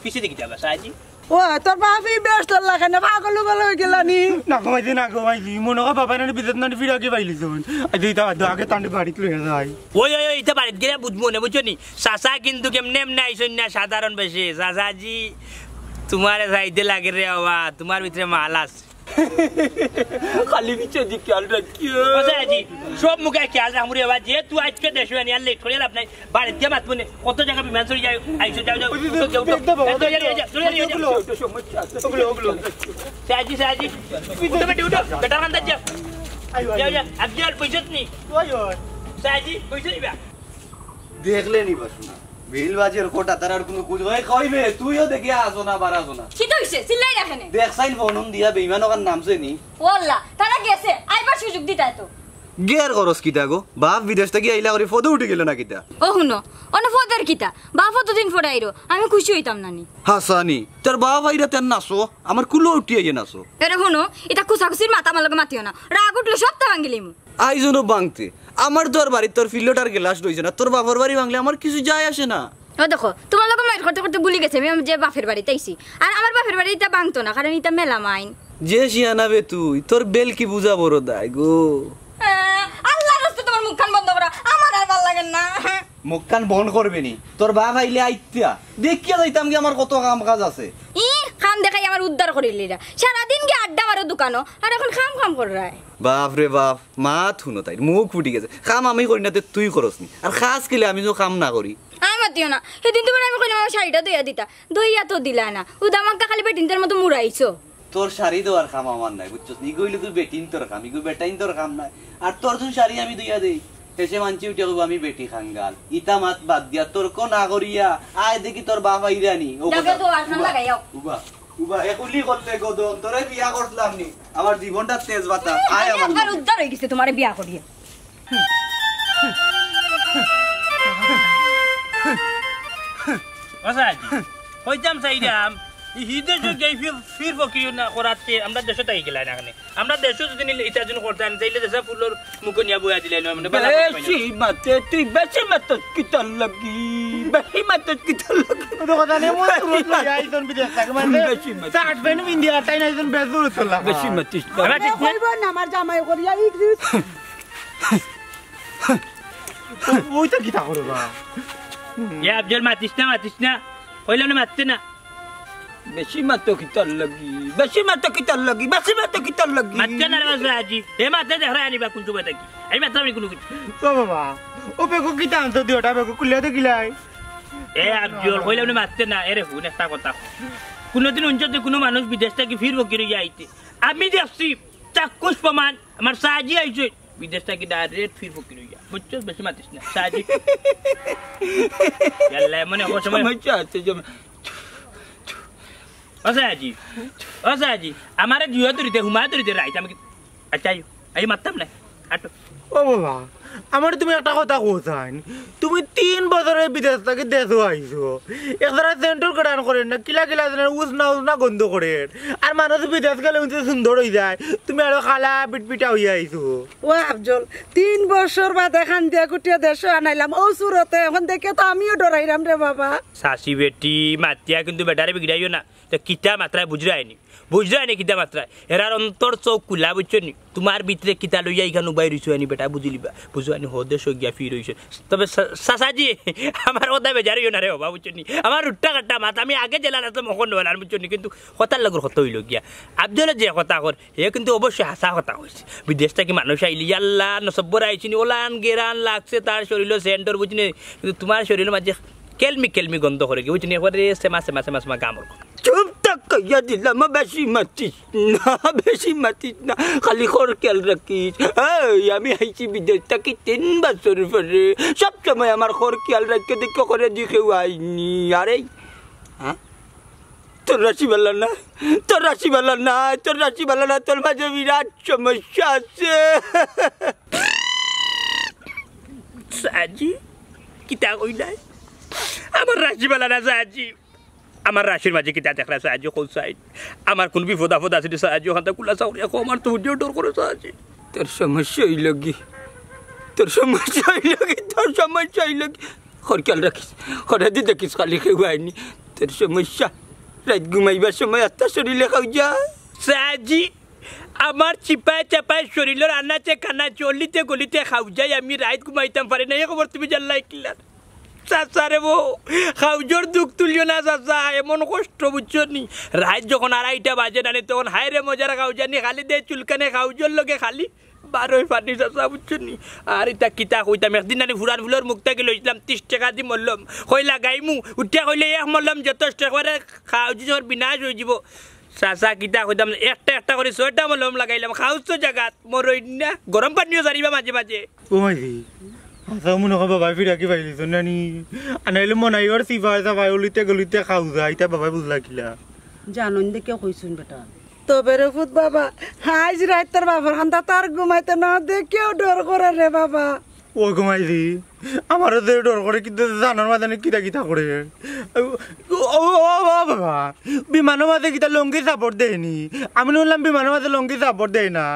পিছে দিকে যাবা, সাজি। ও, তোর বাপে বেশ তোর লাগে না, পাগল উগল হয়ে গেল নি? না ঘুমাইছি, না ঘুমাইছি। মনে হয় বাবা নানি বিদ্যুৎ নানি ফিরে আগে পাইলি যখন। আজ এই তো আগে তান্ডে বাড়িত লইয়া যাই। ওই, ওই, ওই, ইতা বাড়িত গেলে বুঝবো না, বুঝছো নি? চাচা কিন্তু কেমনে এমনে আইসন না, সাধারণ বেশে। চাচাজি, তোমারে চাইতে লাগে রে বাবা, তোমার ভিতরে মাল আছে। খালি পিছে দিকে খেয়াল রাখিও। ও চাচাজি, সব মুখে খেয়াল রাখমু রে বাবা, যেহেতু আজকে দেশে আনি আর লেট করে লাভ নাই। বাড়িত গিয়া মাতমু নে, কত জাগা বিমান চড়ি যায়, আইসো, যাও, যাও, ওই যে, উঠো, উঠো, উঠো, দেখতে পাবো, উঠো, যাও, যাও, যাও, চলো, চলো, চলো, চলো, চলো, চলো। সাজি, সাজি, উঠো বেটি, উঠো, বেটার কান্দাত যাও। আইও, যাও, আইও। যাও, আজকে আর পয়সা নি। ওই, ওই। সাজি, পয়সা নিবা। দেখলে নি বাসু না, বিল বাজের কোটা তার আর কোনো কুল হয়, কইবে, তুইও দেখে আসো না, বাড়াসো না। কি তো হইছে? চিল্লাই রাখে নে। দেখ সাইন ফোন দিয়া বেইমান ওখান নামছে নি। ওল্লা, তারা গেছে, আইবার সুযোগ দিতায় তো। গের করস কিতা গো? বাপ বিদেশ থাকি আইলা করি ফদো উঠি গেল না কিতা? ও হুনো, অনো ফদের কিতা? বাপ অতদিন পরে আইরো, আমি খুশি হইতাম না নি। হাসানি, তোর বাপ আইরা তেন নাচো, আমার কুলো উঠি আইয়ে নাচো। এরে হুনো, ইতা কুচাকুচির মাত আমার লগে মাতিও না, রাগ উঠলে সবটা ভাঙ্গিলিমু। আইজনো বাংতে, আমার তো আর বাড়িত তোর ফিল্ডটার গ্লাস রইছে না, তোর বাপর বাড়ি ভাঙলে আমার কিছু যায় আসে না। ও দেখো, তুমার লগে মাইর করতে করতে ভুলি গেছি আমি, আমি যে বাপের বাড়িত আইছি। আর আমার বাপের বাড়ি ইতা ভাঙতো না, কারণ ইতা মেলা মাইন। যে শিয়ানা বে তুই, তোর বেল কি বুঝা বড় দায় গো। আহ, আল্লাহর রাস্তে তুমার মুখখান বন্ধ করো, আমার আর ভালা লাগে না। মুখখান বন্ধ করবে নি, তোর বাপ আইলে আইতা দেখিয়া যাইতাম কি আমার কত কাম কাজ আছে। ই কাম দেখাই আমার উদ্ধার করিলিরা, সারাদিন গিয়া আড্ডা মারো দোকানো, আর এখন কাম কাম কররায়। বাপ রে বাপ, মাত হুনো তাইর, মুখ ফুটি গেছে। কাম আমি করি না, তে তুই করস নি। আর খাস কিলে আমি তো কাম না করি। আর মাতিও না, সেদিন তুমার আমি কইলাম আমার শাড়িটা ধইয়া দিতা, ধইয়া তো দিলা না, উদামাক্কা খালি বেটিন্তর মতো মুড়াইছো। তোর শাড়ি ধওয়ার কাম আমার নাই, বুঝছস নি? ইগু অইলে তুই বেটিন্তর কাম, ইগু বেটাইন্তর কাম নাই। আর তোর যদি শাড়ি আমি ধইয়া দেই, হেষে মানষে উঠিয়া কইবো আমি বেটি কাঙ্গাল। ইতা মাত বাদ দিয়া তর্ক না করিয়া আয় দেখি তোর বাপ আইরা নি। ও কথা, লাগাও। উবা, উবা, একুলি করতে গদন, তোরে বিয়া করলাম নি। আমার জীবনটা তেজ বাতা। আয় আমার একবার লগে। উদ্ধার অই গেছে তুমারে বিয়া করিয়া। ও সাজি, কইতাম চাইরাম, ই হিদে যুগে ফির, ফির ফকির না করাতে আমরা দেশো থাকি গেলাই না কেনে? আমরা দেশো যদি নিলে ইটা যদি করতাম, তাইলে দেশে ফুলর মুখো নিয়া বইয়া দিলাই না, মানে, বালা কথা বেশি মাতে, তুই বেশি মাতস কিতার লাগি? বেশি মাতস কিতার লাগি? কোনো কথা নেই, মন পুরো বেশি মাতে। আইজন বিদেশ থাকি, মানে, বেশি মাতে। শার্ট প্যান্ট পিন্দিয়া, তাই না, আইজন বেজুর তোলা। বেশি মাতিস না। আমার ঠিক না। কইব না, আমার জামাই করিয়া, ই, ই। ও, ওইটা কিতা করে বা? এ আফজল, মাতিস না, মাতিস না। কইলাম না মাততে না। বেশি মাতো কিতার লাগি? বেশি মাতো কিতার লাগি? বেশি মাতো কিতার লাগি? মাততে না রে বাবা আজি। এ মাতে দেখ রে আনিবা কোন সময় থাকি। এই মাতলাম নি কোনো কিছু। ও বাবা, ও বেগো কিতা আনছো দুইটা বেগো খুলিয়া দেখিলাই। এ আফজল, কইলাম না মাততে না। এরে হুন একটা কথা। কোনোদিন হুনছস যে কোনো মানুষ বিদেশ থাকি ফির ফকির অইয়া আইতে? আমি দেখছি, চাক্ষুষ প্রমাণ, আমার সাজি আইছে। বিদেশ থাকি direct ফির ফকির অইয়া। বুঝছস? বেশি মাতিস না। সাজি। ইয়াল্লা, এমন এক সময় সমস্যা আছে, জমে। ও সাজি, ও সাজি, আমারে জুয়া ধরিতে, হুমা ধরিতে রাইত, আমি কি-, আচ্ছা, আইও, আইও, মারতাম না। আটো। ও বাবা, আমারে তুমি একটা কথা কও চাইন। তুমি তিন বছরে বিদেশ থাকি দেশো আইছো। এক ধারা সেন্টর কেডান করের না, কিলা কিলা যেন উজনা উজনা গন্ধ করের। আর মানুষ বিদেশ গেলে উনতে সুন্দর অই যায়। তুমি আরো কালা পিটপিটা অইয়া আইছো। ও আফজল, তিন বছর বাদে কান্দিয়া কুটিয়া দেশো আনাইলাম। ও সুরতে এখন দেখে তো আমিও ডরাইরাম রে বাবা। সাসি বেটি, মাতিয়া কিন্তু বেটারে বিগড়াইও না। তে কিতা মাতরায় বুঝরায় নি? বুঝরায় নি কিতা মাতরায়? এরার অন্তর চউখ খুলা, বুঝছো নি? তুমার ভিতরে কিতা লইয়া ইখান উবাই রইছো আনি বেটা, বুঝিলিবা। বুঝছো আনি, হদেশো গিয়া ফির অইছো। তবে সা-, সাসাজি, আমার কথা বেজার অইও না রে বাবা, বুঝছো নি? আমার উট্টা কাট্টা মাত, আমি আগে যেলান আছলাম অখন অলান, বুঝছো নি? কিন্তু কথার লগর কথা অইলো গিয়া। আফজলে যে কথা কর, হে কিন্তু অবশ্যই হাছা কথা কইছে। বিদেশ থাকি মানুষ আইলে, ইয়াল্লা, নসব্বর আইছে নি, অলান গেরান লাগছে তার শরীলো সেন্টর, বুঝছো নি? কিন্তু তুমার শরীলর মাঝে কেলমি কেলমি গন্ধ করের গি, বুঝছো নি? একবারে সেমা, সেমা, সেমা, সেমা গামর গন্ধ। চুপ থাক কইয়া দিলাম, বেশি মাতিস না, বেশি মাতিস না, খালি খর খেয়াল রাখিস। এই, আমি আইছি বিদেশ থাকি তিন বছর পরে, সব সময় আমার খর খেয়াল রাখতে দেখতে করে দি কেউ আইনি। আরে, হ্যাঁ? তোর রাশি বালা না, তোর রাশি বালা না, তোর রাশি বালা না, তোর মাঝে বিরাট সমস্যা আছে। সাজি, কিতা কইলাই? আমার রাশি বালা না, সাজি। আমার রাশির মাঝে কিতা দেখরা সাহায্য কও সাইন। আমার কোন বিপদ আপদ আছে রে সাহায্য, হান্তা কুলা চাউরিয়া কও, আমার তো উঠেও ডর করে সাহায্য। তোর সমস্যা অইলো গি? তোর সমস্যা অইলো গি? তোর সমস্যা অইলো গি? খর খেয়াল রাখিস, খরা দি দেখিস খালি কেউ আইনি। তোর সমস্যা, রাইত ঘুমাইবার সময় আত্মা শরীরে খাও যা। সাহায্য, আমার চিপায় চাপায় শরীলর আনাচে কানাচে অলিতে গলিতে খাও যায়, আমি রাইত ঘুমাইতাম পারি না, এ খবর তুমি জানলাই কিলা? চাচা রে বো, খাউজর দুখ তুলিও না চাচা, এমন কষ্ট বুঝছো নি? রাইত যখন আড়াইটা বাজে নানি, তখন হায় রে মজার খাউজানি, খালি দে চুলকানে খাউজর লগে খালি বারোই পানি চাচা, বুঝছো নি? আর ইতা কিতা কইতাম, একদিন নানি ফুরান ফুলর মুখ থাকি লইছিলাম তিশ টেকা দি মলম, কই লাগাইমু, উঠিয়া কইলে এক মলম যথেষ্ট, একবারে খাউজি যখন বিনাশ অই যিবো। চাচা কিতা কইতাম, একটা একটা করি ছয়টা মলম লাগাইলাম, খাউজ তো জাগাত মরই না, গরম পানিও জারিবা মাঝে মাঝে। ও মাইজি, আচ্ছা, মনে হয় বাবা ফিরাকি পাইলিছ নানি। আনাইলে মনে হয় ওর সিফায় সাফায় অলিতে গলিতে খাও যায়, ইটা বাবায় বুঝলা কিলা? জানইন দেখে কইছইন বেটা। তবে রে ফুত বাবা, আইজ রাইত তোর বাবার কান্দা তার ঘুমাইতে না দেখেও ডর করে রে বাবা। ও ঘুমাইছি, আমারও যে ডর করে, কিন্তু জানোর মাঝে নি কিতা কিতা করে। ও, ও, ও, ও বাবা, বিমানর মাঝে কিতা লুঙ্গি support দেয়নি? আমি হুনলাম বিমানর মাঝে লুঙ্গি support দেয় না।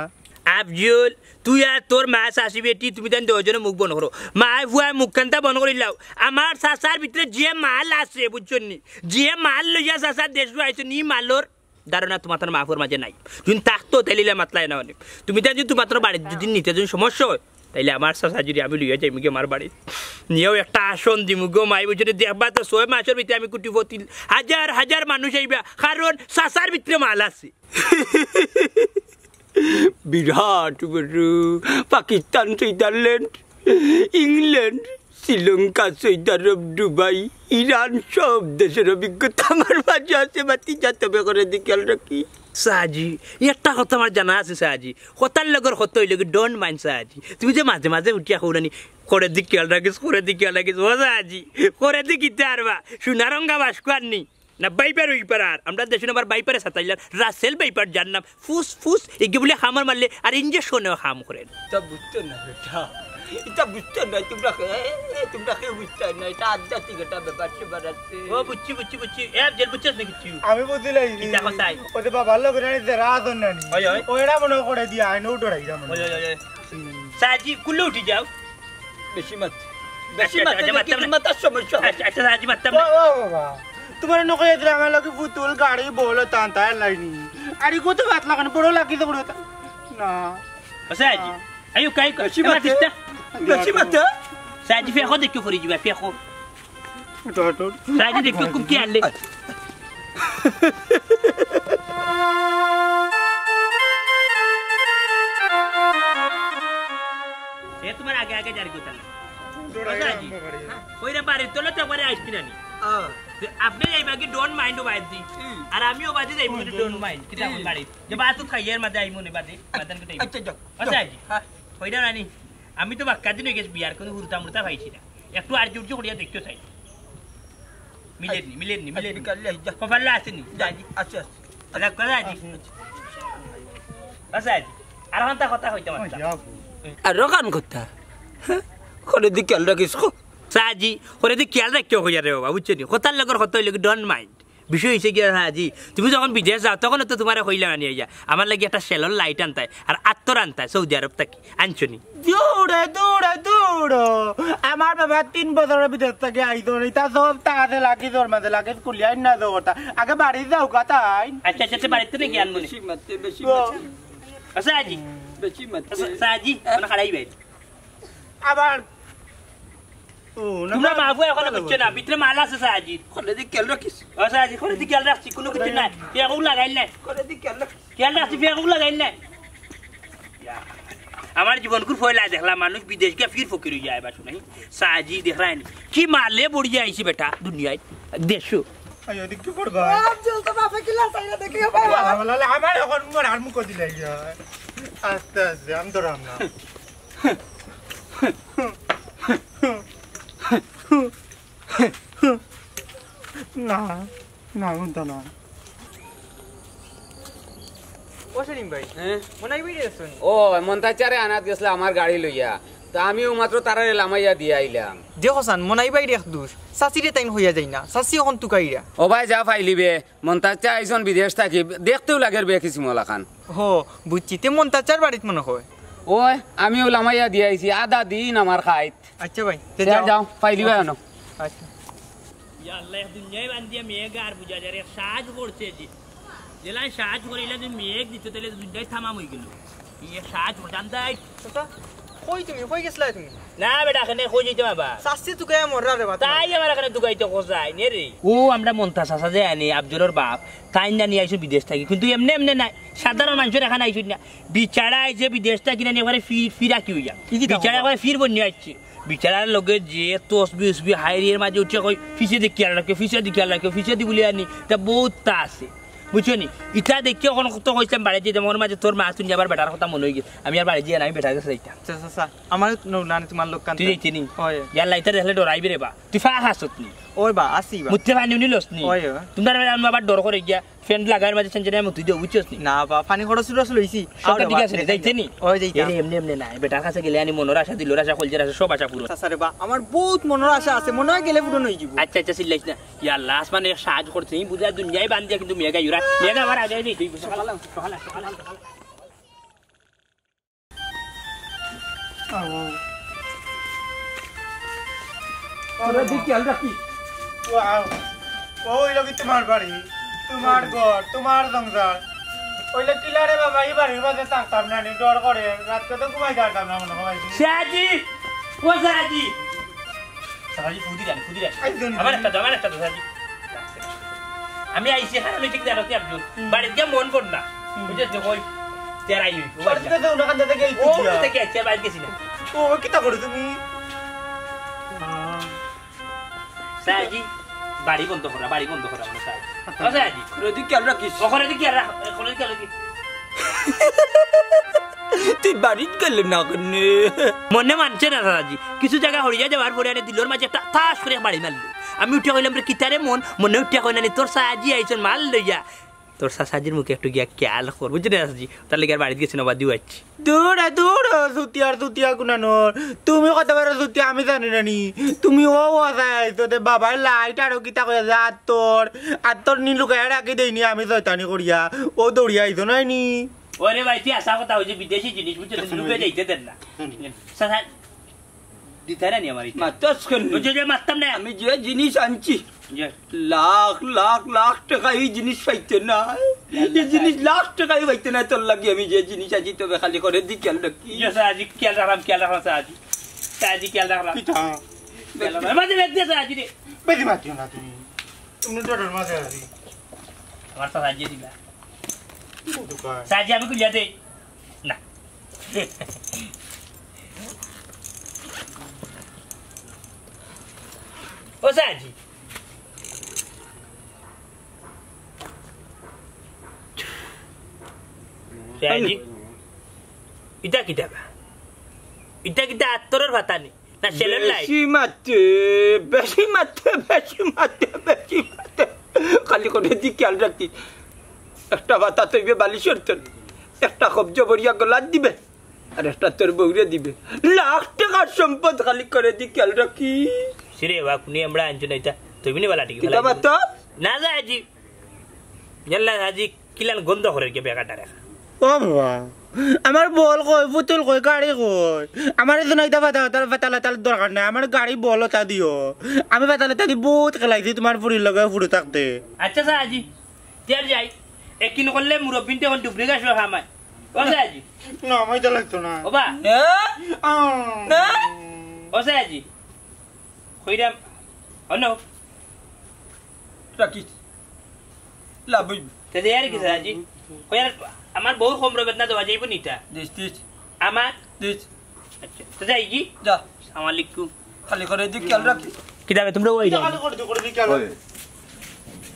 আফজল, তুই আর তোর মা চাচি বেটি, তুমি তাইন দুইওজনে মুখ বন্ধ করো। মায় ফুয়ায় মুখ খান্তা বন্ধ করিলাও। আমার চাচার ভিতরে যে মাল আছে, বুঝছো নি? যে মাল লইয়া চাচা দেশো আইছো নি, মালর ধারণা তোমার মা ফুয়ার মাঝে নাই। যদি থাকতো, তাইলে ইলা মাতলায় না অনে। তুমি তাইন যদি তোমার বাড়িত যদি নিতে যদি সমস্যা হয়, তাইলে আমার চাচা যদি আমি লইয়া যাইমুগি আমার বাড়িত। নিয়াও একটা আসন দিমুগি মাই, বুঝছো নি? দেখবা তো ছয় মাসর ভিতরে আমি কোটিপতি, হাজার হাজার মানুষ আইবা, কারণ চাচার ভিতরে মাল আছে। বিরাট বড় পাকিস্তান, সুইজারল্যান্ড, ইংল্যান্ড, শ্রীলঙ্কা, সৌদি আরব, দুবাই, ইরান, সব দেশের অভিজ্ঞতা আমার মাঝে আছে। বাতি যা, তবে করে দি খেয়াল রাখি। সাজি, একটা কথা আমার জানা আছে সাজি, কথার লগর কথা অইল কি, don't mind সাজি। তুমি যে মাঝে মাঝে উঠিয়া কও না নি, করে দি খেয়াল রাখিস, করে দি খেয়াল রাখিস, ও সাজি, করে দি কিতা আর বা, সোনারঙ্গা বাস কর নি। না, ভাইপার অই পারে আর। আমরা দেশো আবার ভাইপারে সাতাইলার, রাসেল ভাইপার যার নাম, ফুস ফুস, এগে বলে হামার মারলে আর ইঞ্জেকশনেও হাম করে। ইতা বুঝতে না বেটা, ইতা বুঝতে না, তোমরা কে-, এ, এ, তোমরা কেউ বুঝতে না, ইটা আধ্যাত্মিক একটা ব্যাপার স্যাপার আছে। ও, বুঝছি, বুঝছি, বুঝছি। এ, জেল বুঝছস না কিচ্ছু? আমি বুঝি লাইছি। কিতা কথায়? ওই যে বাবার লগে নাই, যারা আদর নানি। ওই, ওই। ও এরা মনে করে দিয়া, আইন উঠো রাইরা মনে ওই, ওই, ওই, ওই। হুম। সাজি, কুলে উঠি যাও। বেশি মাত-, বেশি আচ্ছা, মাতে আচ্ছা, দেখি মাততাম না। মাতার সমস্যা হয়। আচ্ছা, আচ্ছা, সাজি, মাততাম ও, না। ও বাবা, তোমার নকল এদের আমার লগে পুতুল, গাড়ি, বল, তান তাই লাইনি। আর ইগো তো মাত লাগানো, বড় লাগি তো বড় তা-, না। ও সাজি, আইও কাই কর, বেশি এ মাতে, মাতিস না। বেশি মাতে। সাজি, ফেকো দেখি পড়ি যাবা, ফেকো। উঠো, উঠো, উঠো। সাজি, দেখি খুব কি আনলে। এ তোমার আগে আগে যার কথা না। ওই রে বাড়ির তলে তো একবারে আইসি না নি। আহ। যে আপনি যাইবা কি don't mind ও বাড়ির দি। হুম। আর আমিও বাড়ির যাইবো কিন্তু don't mind। কিতা এখন হুম। বাড়ি? যে বাস তো খাইয়ার মাঝে আইমু নে বাদে, বাদান কেটে আইমু। আচ্ছা, যাও, আচ্ছা, যাও। আইজি। হ্যাঁ। কইরা রানি, আমি তো বাক্কা দিন হয়ে গেছে বিয়ার কোনো হুরুতা মুরুতা পাইছি না। একটু আর জোর জোর করিয়া দেখতে চাই। মিলেনি, মিলেনি, মিলেনি। বিকালে আইজ যা। কপালে আসেনি। যা, যা, আচ্ছা, আচ্ছা। আচ্ছা, কথা আইজি। আচ্ছা, আইজি। আর ওখান তা কথা কইতে পারতাম। আরো কান কথা। হ্যাঁ? করে দি খেয়াল রাখিস। সাজি, করে দি খেয়াল রাখিও কইয়া রে বাবা, বুঝছো নি? কথার লগর কথা হইলে কি don't mind। বিষয় হইছে গিয়া সাজি, তুমি যখন বিদেশ যাও, তখন তো তোমারে কইলাম আনি আইয়া, আমার লাগি একটা সেলর লাইট আনতায়, আর আত্তর আনতায়, সৌদি আরব থাকি। আনছো নি? দৌড়ে, দৌড়ে, দৌড়ো। আমার বাবা তিন বছরের বিদেশ থাকি আইতো নি, তা সব টাকা দে লাগি, তোর মাঝে লাগি, কুলিয়াই না দৌড়তা। আগে বাড়ি যাও, কথা আইন। আচ্ছা, আচ্ছা, আচ্ছা, বাড়িতে নাকি আনবো নি? বেশি মাতে, বেশি ও। মাতে। আচ্ছা, আজি। বেশি মাতে। আচ্ছা, আচ্ছা, আজি, মানে খাড়াই ভাই। আবার ও, না, তোমরা না, মা ফুয়া এখনো না, বুঝছো না, না। ভিতরে মাল আছে সাজি। করে দি খেয়াল রাখিস। ও সাজি, করে দি খেয়াল রাখছি, কোনো কিছু নাই। ফেকুক লাগাইল নাই। করে দি খেয়াল রাখিস। খেয়াল রাখছি, ফেকুক লাগাইল নাই। আমার জীবন কুর ফয়লা দেখলাম, মানুষ বিদেশ গিয়া ফির ফকির হইয়া আইবা শুনাই। সাজি দেখরায় নি। কি মালে বড়িয়া আইছি বেটা দুনিয়ায়। দেশো। আইও, দেখি কি করবা? আফজল তো বাপে কিলা চাইরা দেখি, বাবা। বাবা, বাবা, আমার এখন মরার মুখ দিলাই গিয়া। আস্তে আস্তে, আমি ধরাম না। না, না, হুনতা না। ও সেলিম ভাই, হ্যাঁ? মনাই ভাই আছইন? ও, মন্তাজ চাচারে আনাত গেছলা আমার গাড়ি লইয়া। তা আমিও মাত্র তারারে লামাইয়া দিয়া আইলাম। দেখো সান, মনাই ভাইর এক দোষ। চাচিরে তাইন কইয়া যাইন না। চাচি অখন তুকাইরা। ও ভাই, যা পাইলিবে। মন্তাজ চা আইছইন বিদেশ থাকি, দেখতেও লাগের বে কিসিমওয়ালা খান। হো, বুঝছি, তে মন্তাজ চার বাড়িত মনে হয়। ওই, আমিও লামাইয়া দিয়া আইছি, আধা দিন আমার খাইত। আচ্ছা ভাই, তে তে যাও। যাও, পাইলিবা আনো। আচ্ছা। ইয়া আল্লাহ, এক দুনিয়ায় বান্দিয়া মেঘ আর বুঝা যায়, এক সাজ করছে যে। যেলাই সাজ করিলা যে মেঘ দিতে, তাইলে দুনিয়ায় থামাম হয়ে গেল। ইয়ে সাজ প্রধান দায়। চাচা, কই তুমি? কই গেছলায় তুমি? না বেটা, এখানে কই যাইতে বাবা? চাচি তুকাইয়া মররা রে বাবা। তাই আমার এখানে তুকাইতে কোথায় নে রে? ও, আমরা মন্তাজ চাচা যে আনি, আফজলর বাপ, তাইন জানি আইছইন বিদেশ থাকি। কিন্তু এমনে এমনে নায়, সাধারণ মানুষর এখানে আইছইন না। বিচারা আইছে বিদেশ থাকি না নি, একবারে ফির, ফিরা কি হইয়া? কি কি বিচারা দেখো? একবারে ফির বন্যা আইছে। বিচারার লগে যে তসবি উসবি হাইরির মাঝে উঠে কই, "ফিছে দি খেয়াল রাখিও, ফিছে দি খেয়াল রাখিও, ফিছে দি" বলে আনি, তা বহুত তা আছে। বুঝছো নি? ইটা দেখি অখন কত কইছিলাম বাড়িত যাইতাম, ওর মাঝে তোর মা তুই আবার বেটার কথা মনে হয়ে গেছে। আমি আর বাড়িত যাই না, আমি বেটার কাছে যাইতাম। আচ্ছা, আচ্ছা, আচ্ছা। আমার নৌলানে তোমার লোক কান্তা। তুই যাইতে নি? ওই। ইয়াল্লা, ইটা দেখলে ডরাইবে রে বা। তুই ফাঁক হাসত নি? ওই বা, আসি বা। মুত্তে পানি উনি লস নি? ওই, ওই। তোমরা আবার ডর করে গিয়া, ফ্যান লাগার মাঝে সেঞ্চুরি আমি তুই দেও, বুঝছস নি? না বা, পানি খরচ টরচ লইছি। সব আও রে ঠিক বা, আছে নি? দেখাই যাইতে নি? ওই যাইতাম। এরে, এমনে, এমনে নাই। বেটার কাছে গেলে আনি মনর আশা, দিলর আশা, কলজের আশা, সব আশা পূরণ। আচ্ছা রে বা, আমার বহুত মনর আশা আছে, মনে হয় গেলে পূরণ হয়ে যাবো। আচ্ছা, আচ্ছা, চিল্লাইস না। ইয়াল্লা, আসমানে সাহায্য করছে, এই বুঝা দুনিয়ায় বান্দিয়া কিন্তু মেঘা ইউরা। মেঘা আবার আগে নেই, তুই বুঝ। সকালে, সকালে, সকালে। তোরা দি খেয়াল রাখি। ওয়াও। ওই লাগি তোমার বাড়ি, তোমার ঘর, তোমার সংসার। ওইলে কিলারে বাবা, এই বাড়ির মাঝে থাকতাম না, নি ডর করে, রাতকে তো ঘুমাই যাইতাম না মনে হয়। সাজি, ও সাজি। সাজি, ফুদি রানি, ফুদি রানি। আমার একটা দাও, আমার একটা দাও, সাজি। আমি আইছি, কারণ ঠিক জানো কি, আব্দুল? হুম। বাড়িত গিয়া মন ভর না। হুম। বুঝছো তো, কই? তেরাই হইব। বাড়িত গেছে, ওনার কাছে থেকে এই ও, তুই যা। থেকে আইছি, আর বাড়িত গেছি না। ও, কিতা করো তুমি? সাজি, বাড়ি বন্ধ করা, বাড়ি বন্ধ করা, মানে সাজি। আচ্ছা। ও সাজি। ওরে দি খেয়াল রাখিস। ওখানে দি খেয়াল রাখ, ওখানে দি খেয়াল রাখিস। তুই বাড়িত গেলে না কেনে? মনে মানছে না সাজি। কিছু জাগা হরিয়া যাওয়ার পরে আরে দিলর মাঝে একটা ঠাস করে বাড়ি মারলো। আমি উঠিয়া কইলাম, "রে কিতারে মন?" মনে উঠিয়া কইলাম, "তোর সাজি আইছন মাল লইয়া।" তোর চাচাজির মুখে একটু গিয়া খেয়াল কর, বুঝলি না চাচাজি? তার লাগি আর বাড়িত গেছি না, বাদিও আইছি। দূর, দূর, চুতিয়া আর চুতিয়া কুনানোর। তুমি কত বড় চুতিয়া আমি জানি না নি। তুমি ও ও চাই আইছো দে বাবায় লাইট আরো কিতা কইয়া যে আত্তর, আত্তর নি লুকাইয়া রাখি দেইনি আমি শয়তানি করিয়া। ও দৌড়িয়া আইছো নাই নি? ওরে ভাই, তুই আসা কথা হইছে বিদেশি জিনিস, বুঝছো? তুমি লুকাই যাইতে দেন না। হুম। চাচা, দিতাই না নি আমার ইটা? মাতস কেনে? ওই যে, যে মাততাম না। আমি যে জিনিস আনছি, যে। লাখ, লাখ, লাখ টেকা এই জিনিস পাইতে না। এই জিনিস লাখ টেকাই পাইতে না, তোর লাগি আমি যে জিনিস আনছি, তবে খালি করে দি খেয়াল রাখি। যে, স্যার, আজি খেয়াল রাখলাম, খেয়াল রাখলাম, স্যার, আজি। স্যার, আজি খেয়াল রাখলাম। কিতা? খেয়াল রাখলাম। মাঝে ব্যাগ দিয়ে, স্যার, আজি রে। বেশি মাতিও না তুমি। তুমি তো ডর মাঝে আছি। আমার স্যার, আজি দিলা। কোন দোকান? স্যার, আজি আমি খুলিয়া দেই। না। ও সাজি। সাজি। ইটা কিতা বা? ইটা কিতা আত্তরর পাতা নি? না সেলর লাই? বেশি মাতে, বেশি মাতে, বেশি মাতে, বেশি মাতে। খালি করে দি খেয়াল রাখি। একটা পাতা তৈবে বালিশর তলে, একটা কবজা বরিয়া গলাত দিবে। আর একটা তোর বউরে দিবে। লাখ টেকার সম্পদ খালি করে দি খেয়াল রাখি। সিরে বা, কুনি আমরা আনছো না ইটা? তুই বিনি বালা ঠিক কিতা বালা বাতো? না যা আজি। ইয়াল্লা আজি কিলান গন্ধ করে কে বেকাটা রেখা। ও বাবা, আমার বল কই, পুতুল কই, গাড়ি কই? আমার তো না ইটা বাতা, বাতা, বাতালা তার দরকার নাই। আমার গাড়ি বল ওটা দিও। আমি বাতালা তাদি বহুত খেলাইছি তোমার ফুরির লগে ফুরু থাকতে। আচ্ছা স্যার আজি। তিয়ার যাই, একিন করলে মুরব্বিনতে এখন ডুবরি গাছ হামায়। ও সাজি। না, আমার এটা লাগতো না। ও বা। না। আহ। না। ও সাজি। কইরাম। অন্য। রাখিস। লাভ হইব। তে দে আর কি সাজি। কইয়ার আমার বউর কোমর বেদনা দেওয়া যাইব নিতা। দিস, দিস। আমার? দিস। আচ্ছা, তো যাই কি? যা। আসসালামু আলাইকুম। খালি করে দি খেয়াল রাখিস। কিতাবে তোমরা ওই যাও। খালি করে দি, করে দি খেয়াল রাখিস। ওই।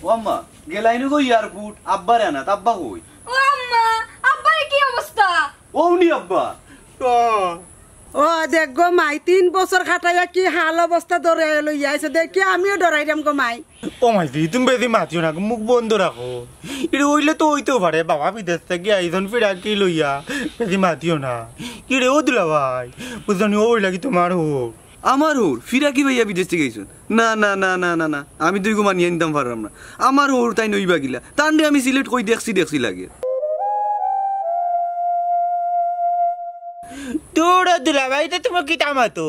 ও আম্মা, গেলাইনু গো এয়ারপোর্ট, আব্বারে আনাত, আব্বা কই? ও আম্মা, আব্বার কি অবস্থা? ও উনি আব্বা। ও। ও দেখ গো মাই, তিন বছর খাটাইয়া কি হাল অবস্থা ধরে লইয়া আইছে, দেখি আমিও ডরাইরাম গো মাই। ও মাইজি, তুমি বেশি মাতিও না, মুখ বন্ধ রাখো। ইরে অইলে তো অইতেও পারে, বাবা বিদেশ থাকি আইছন ফিরাকি লইয়া, বেশি মাতিও না। ইরে ও দুলা ভাই, বুঝছো নি, ওই লাগি তোমার হোক। আমার হউর ফিরাকি ভাইয়া বিদেশ থাকি আইছন? না, না, না, না, না, না, আমি তো ইগু মানিয়া নিতাম পাররাম না। আমার হউর তাইন অইবা কিলা? তানরে আমি সিলেট কই দেখছি, দেখছি লাগে। দূর ও দুলাভাই, ইতা তুমি কিতা মাতো?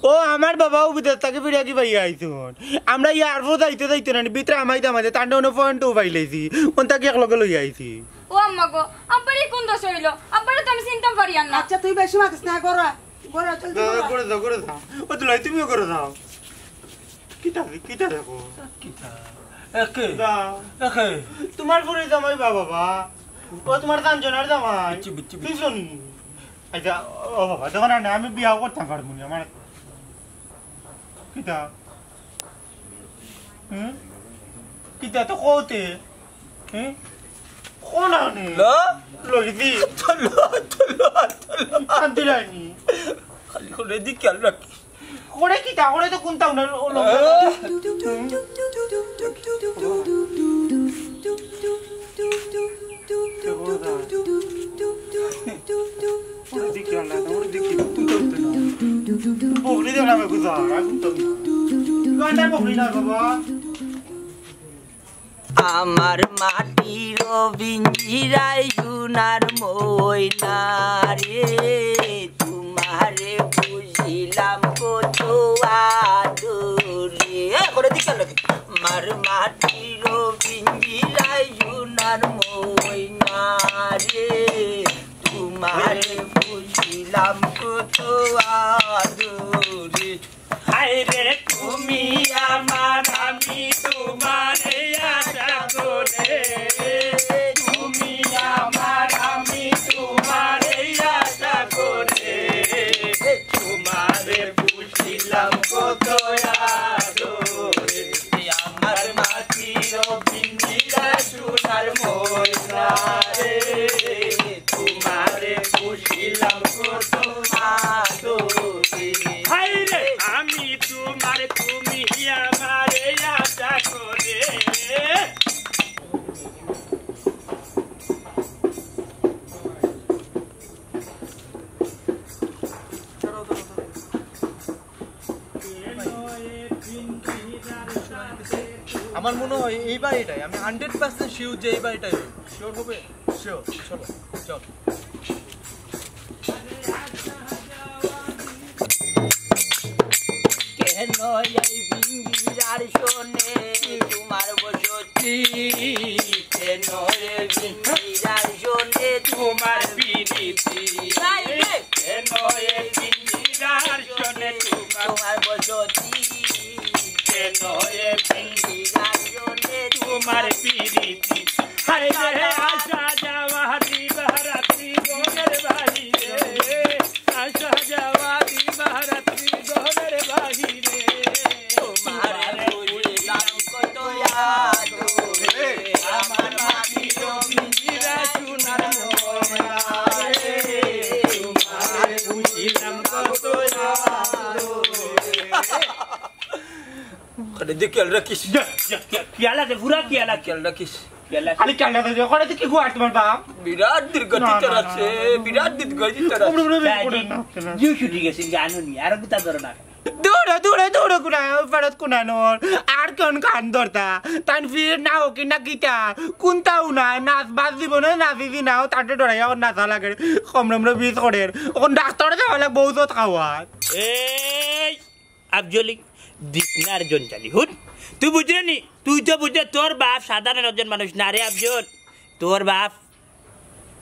ও আমার বাবাও বিদেশ থাকি ফিরাকি ভাইয়া আইছন। আমরা এয়ারপোর্ট যাইতে যাইতে না, ভিতরে হামাইতে হামাইতে তানরে অনো পয়েন্টও পাইলাইছি। অন থাকি একলগে লইয়া আইছি। ও আম্মা গো, আব্বার ই কুন দশা অইলো? আব্বারে তো আমি চিনতাম পারিয়ার না। আচ্ছা, তুই বেশি মাতিস না, ঘরো আয়, ঘরো আয়, চল, তুই ঘরো আয়। ঘরে যাও, ঘরে যাও। ও দুলাভাই, তুমিও ঘরে যাও। কিতা, কিতা দেখো? কিতা? একে? যা। একে? তোমার ফুরি জামাই বা বাবা। ও তোমার কাঞ্চনার জামাই। বিচ্ছি, বিচ্ছি, বিচ্ছি। বুঝছো নি? আচ্ছা, ও বাবা, দেখো না, না, আমি বিয়াও করতাম পারবো না, আমার কিতা? হুম? কিতা তো কওতে? হুম? কোন আনে? ল? লই দি। তো ল, তো ল, তো ল। শান্তি লাইনি। খালি করে দি খেয়াল রাখিস। করে কিতা? করে তো কোনটাও না, ও ল। এ? ওর দিকে আল্লাহ, ওর দিকে। বকরি দেও না, আমি বুঝা, আমি তো। গান্ডার বকরি না, বাবা। আমার মাটির পিঞ্জিরায় সোনার ময়না রে, তোমারে দিলাম কত আদরে। এ, করে দিকে লাগে। আমার মাটির পিঞ্জিরায় সোনার ময়না রে, তোমারে বুঝিলাম কত আদরে। হায় রে, তুমি আমার, আমি তোমারে আশা করে। তুমি আমার, আমি তোমারে আশা করে। তোমারে বুঝিলাম কত আদরে। আমার মাটির পিঞ্জিরা সোনার ময়না রে, তোমারে বুঝিলাম কত আদরে। হায় রে, আমি তোমার, তুমি আমারে আশা করে। আমার মনে হয় এই বাড়িটাই, আমি হান্ড্রেড পার্সেন্ট শিওর যে এই বাড়িটাই হবে। শিওর হবে? শিওর। চলো, চল। কেন এই পিঞ্জিরার সনে তোমার বসতি? কেন এই পিঞ্জিরার সনে তোমার পিরিতি? কেন এই পিঞ্জিরার সনে তোমার বসতি? কেন এই পিঞ্জিরার সনে তোমার পিরিতি? হায় রে, আসা যাওয়া দিবা রাত্রি ঘরের বাহিরে। আসা যাওয়া দিবা রাত্রি ঘরের বাহিরে। তোমারে বুঝিলাম কত আদরে, আমার মাটির পিঞ্জিরা সোনার ময়না রে। তোমারে বুঝিলাম কত আদরে। ওখানে যে খেয়াল রাখিস। যা, যা, যা, খেয়াল আছে, পুরা খেয়াল আছে। খেয়াল রাখিস। খেয়াল আছে। আরে খেয়াল রাখিস, ওখানে তো কি গুয়ার তোমার বাপ? বিরাট দীর্ঘ না, না, চিত্র না, আছে, না, না। বিরাট দীর্ঘ চিত্র আছে। উমরে, উমরে, উমরে, দাদি, উমরে, না, না। জিউ ছুটি গেছে, জানো নি, আর গুতা ধরো না। দৌড়ো, দৌড়ো, দৌড়ো, কোনায়, ও ফেরত কোনায় নর। আর কোন কান ধরতা? তান ফির না হোক না কিতা? কোনটাও নাই, নাচ বাজ জীবনে নাচিছি না, ও তাতে ডরাইয়া ওর নাচা লাগে। কম রমরে বিষ করের। ওখান ডাক্তারে যাওয়া লাগে, বউ যত খাওয়ার। এই আফজলি, দিস না রে জঞ্জালি। হুন, তুই বুঝরে নি? তুই তো বুঝরে, তোর বাপ সাধারণ একজন মানুষ না রে আফজল। তোর বাপ,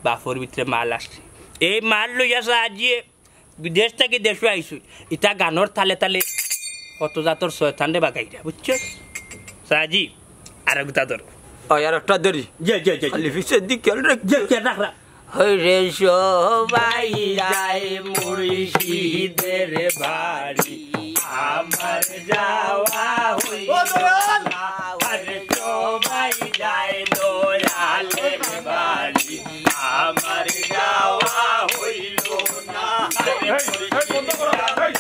বাপর ভিতরে মাল আছে। এই মাল লইয়া সাজিয়ে বিদেশ থাকি দেশো আইছুন। ইতা গানর তালে তালে কত জাতর শয়তানরে বাগাইরা, বুঝছস? সাজি, আর একটা ধর। ওই আর একটা ধরি। যে, যে, যে, খালি পিছের দিক খেয়াল রাখ। যে, যে, রাখ, রাখ। হরে সবাই যায় মুর্শিদের বাড়ি, আমার যাওয়া হইল না। হরে সবাই যায় দয়ালের বাড়ি, আমার যাওয়া হইল না। এই, এই, বন্ধ করো, এই।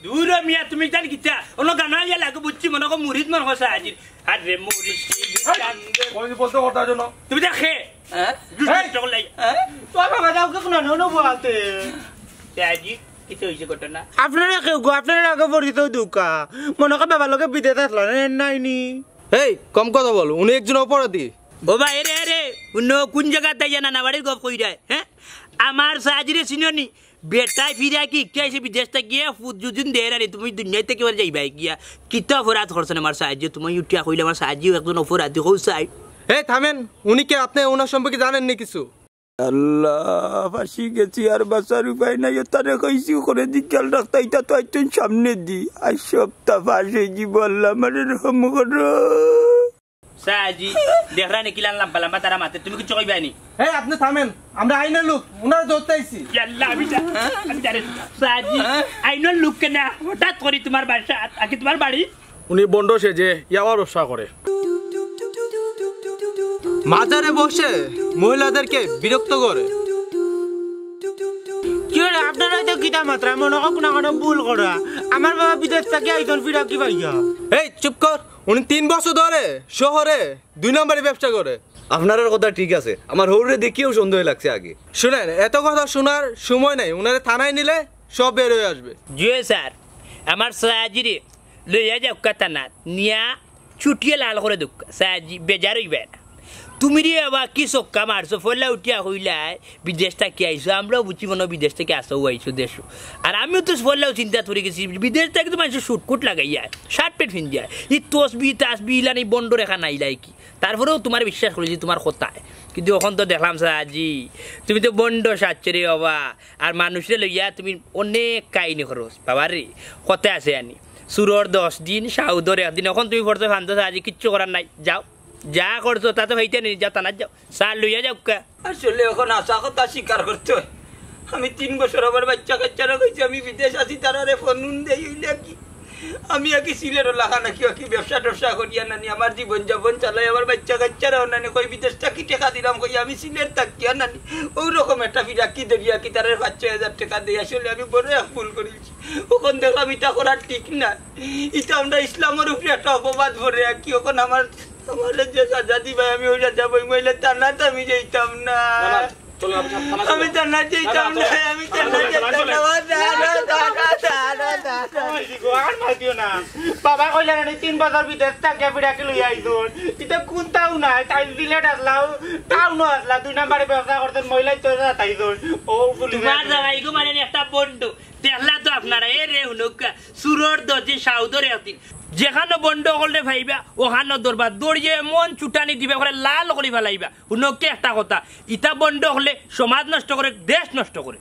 দূর হ মিয়া, তুমি জানি কিতা? অনো গানা ইয়া লাগে বুঝছি, মনে কর মুরিদ মনে কর সাজির। আরে মুরিদ চান্দে। কোন বলতে কথা জন্য? তুমি দেখে? হ্যাঁ? দুষ্ট এই! চকলাই। হ্যাঁ? তোর বাবা যাও কে কোন নন বলতে? সাজি, কিতা হইছে ঘটনা? আপনারা কেউ গো, আপনারা আগে পরিচয় দুকা। মনে কর বাবার লগে বিদেশ আসলো না, নাইনি? এই, কম কথা বল, উনি একজন অপরাধী। ও ভাই, এরে, এরে, অন্য কোন জায়গাত যাইয়া নানা বাড়ির গপ কইরায়, হ্যাঁ? আমার সাজিরে চিনো নি? বেটায় ফিরা কি, কে আইছে বিদেশ থাকি গিয়া, ফুট যুদিন দের আরে, তুমি দুনিয়া থাকি বারে যাইবায় গিয়া। কিতা অপরাধ করছইন আমার সাজিয়ে? তুমি উঠিয়া কইলে আমার সাজিও একজন অপরাধী, কও চাই। এই থামেন, উনি কে? আপনি ওনার সম্পর্কে জানেন নি কিছু? আল্লাহ, ফাঁসি গেছি, আর বাঁচার উপায় নাই। ও তারে কইছি করে দি খেয়াল রাখতা, ইতা তো আইছইন সামনে দি। আর সপ্তাহ ফাঁস হয়ে দিব, আল্লাহ আমারে রহম করো। সাজি, দেখরা নি কিলান লম্বা লম্বা তারা মাতে, তুমি কিচ্ছু কইবায় নি? এই, আপনি থামেন, আমরা আইনর লোক, ওনারে ধরতে আইছি। ইয়াল্লা, আমি জা-, আমি জানি। সাজি, হ্যাঁ? আইনর লোক কেনে? হঠাৎ করি তোমার বাসা, আগে তোমার বাড়ি? উনি বন্ড সেজে ইয়াবার ব্যবসা করে। মাজারে বসে মহিলাদেরকে বিরক্ত করে। কি রে, আপনারা তো কিতা মাতরা, মনে কর কোনো কোনো ভুল করা। আমার বাবা বিদেশ থাকি আইছইন, ফিরা কি ভাইয়া? এই চুপ কর, উনি তিন বছর ধরে শহরে দুই নম্বরে ব্যবসা করে। আপনারার কথা ঠিক আছে, আমার হউরে দেখিয়াউ সন্দেহ লাগছে আগে। শুনেন, এত কথা শোনার সময় নাই, উনারে থানায় নিলে সব বের হয়ে আসবে। জি স্যার, আমার সাজিরে লইয়া যাউক্কা থানাত, নিয়া চুটিয়ে লাল করে দেউক্কা, সাজি বেজার হইবে না। তুমি রে বাবা, কি চক্কা মারছো? ফল্লা উঠিয়া কইলায়, "বিদেশ থাকি আইছো।" আমরাও বুঝছি মনো বিদেশ থাকি আসো, আইছো দেশো। আর আমিও তো ফল্লাও চিন্তা করি গেছি, বিদেশ থাকি তো মানুষের শুটকুট লাগাইয়া, শার্ট প্যান্ট পিন্ধিয়া, ই তসবি তাসবি ইলানি বন্ড রেখা নাইলাই কি? তারপরেও তোমার বিশ্বাস করি যে তোমার কথায়। কিন্তু অখন তো দেখলাম সাজি, তুমি তো বন্ড সাজছো রে বাবা। আর মানুষরে লইয়া তুমি অনেক কাহিনী করো বাবা রে। কথা আছে আনি, চুরর দশ দিন, সাউদর একদিন। অখন তুমি পড়ছো ফান্দো সাজি, কিচ্ছু করার নাই, যাও। যা করছো তা তো হইতে নেই, যাও, থানাত যাও, স্যার লইয়া যাও কা। আসলে অখন হাছা কথা স্বীকার করতে হয়। আমি তিন বছর আমার বাচ্চা কাচ্চারা কইছি আমি বিদেশ আছি, তারারে ফোন দেই অইলে কি? আমি আর কি সিলেটর লাখান নাকি আর কি ব্যবসা টবসা করিয়া নানি, আমার জীবন যাপন চালাই, আমার বাচ্চা কাচ্চারা নানি, কই বিদেশ থাকি টেকা দিলাম, কই আমি সিলেট থাকি আর নানি। ওই রকম একটা ফিরাকি ধরিয়া কি তারারে পাঁচ ছয় হাজার টেকা দেই, আসলে আমি বড় এক ভুল করিছি। অখন দেখলাম ইটা করা ঠিক না, ইটা আমরা ইসলামর উপরে একটা অপবাদ পড়ে আর কি। অখন আমার, আমার যে সাজা দিবায় আমি ওই সাজা বই মইলে থানাত আমি যাইতাম না। না, না, চলো, আমি থানা চলো। আমি থানাত যাইতাম না, না, না, আমি থানাত যাইতাম না। ও দাদা, দাদা, দাদা, দাদা। ওই দিগো, আর মাতিও না। বাবা কইলা না, তিন বছর বিদেশ থাকিয়া ফিরাকি লইয়া আইছইন। ইতা কোনটাও নাই, তাই সিলেট আসলাও, টাউনও আসলা, দুই নাম্বারে ব্যবসা করছইন, মহিলাই তো তাই দোষ। ও পুলিশ তোমার জামাই গো মানে একটা বন্ড। দেখলা তো আপনারা, এ রে হুনক্কা, চুরর দশ দিন, সাউদর একদিন। যেখানো বন্ড অকলরে পাইবা, ওখানো দরবার। দৌড়িয়ে এমন ছুটানি দিবা, করে লাল করি ফালাইবা। হুনক্কা একটা কথা, ইতা বন্ড অকলে সমাজ নষ্ট করে, দেশ নষ্ট করে।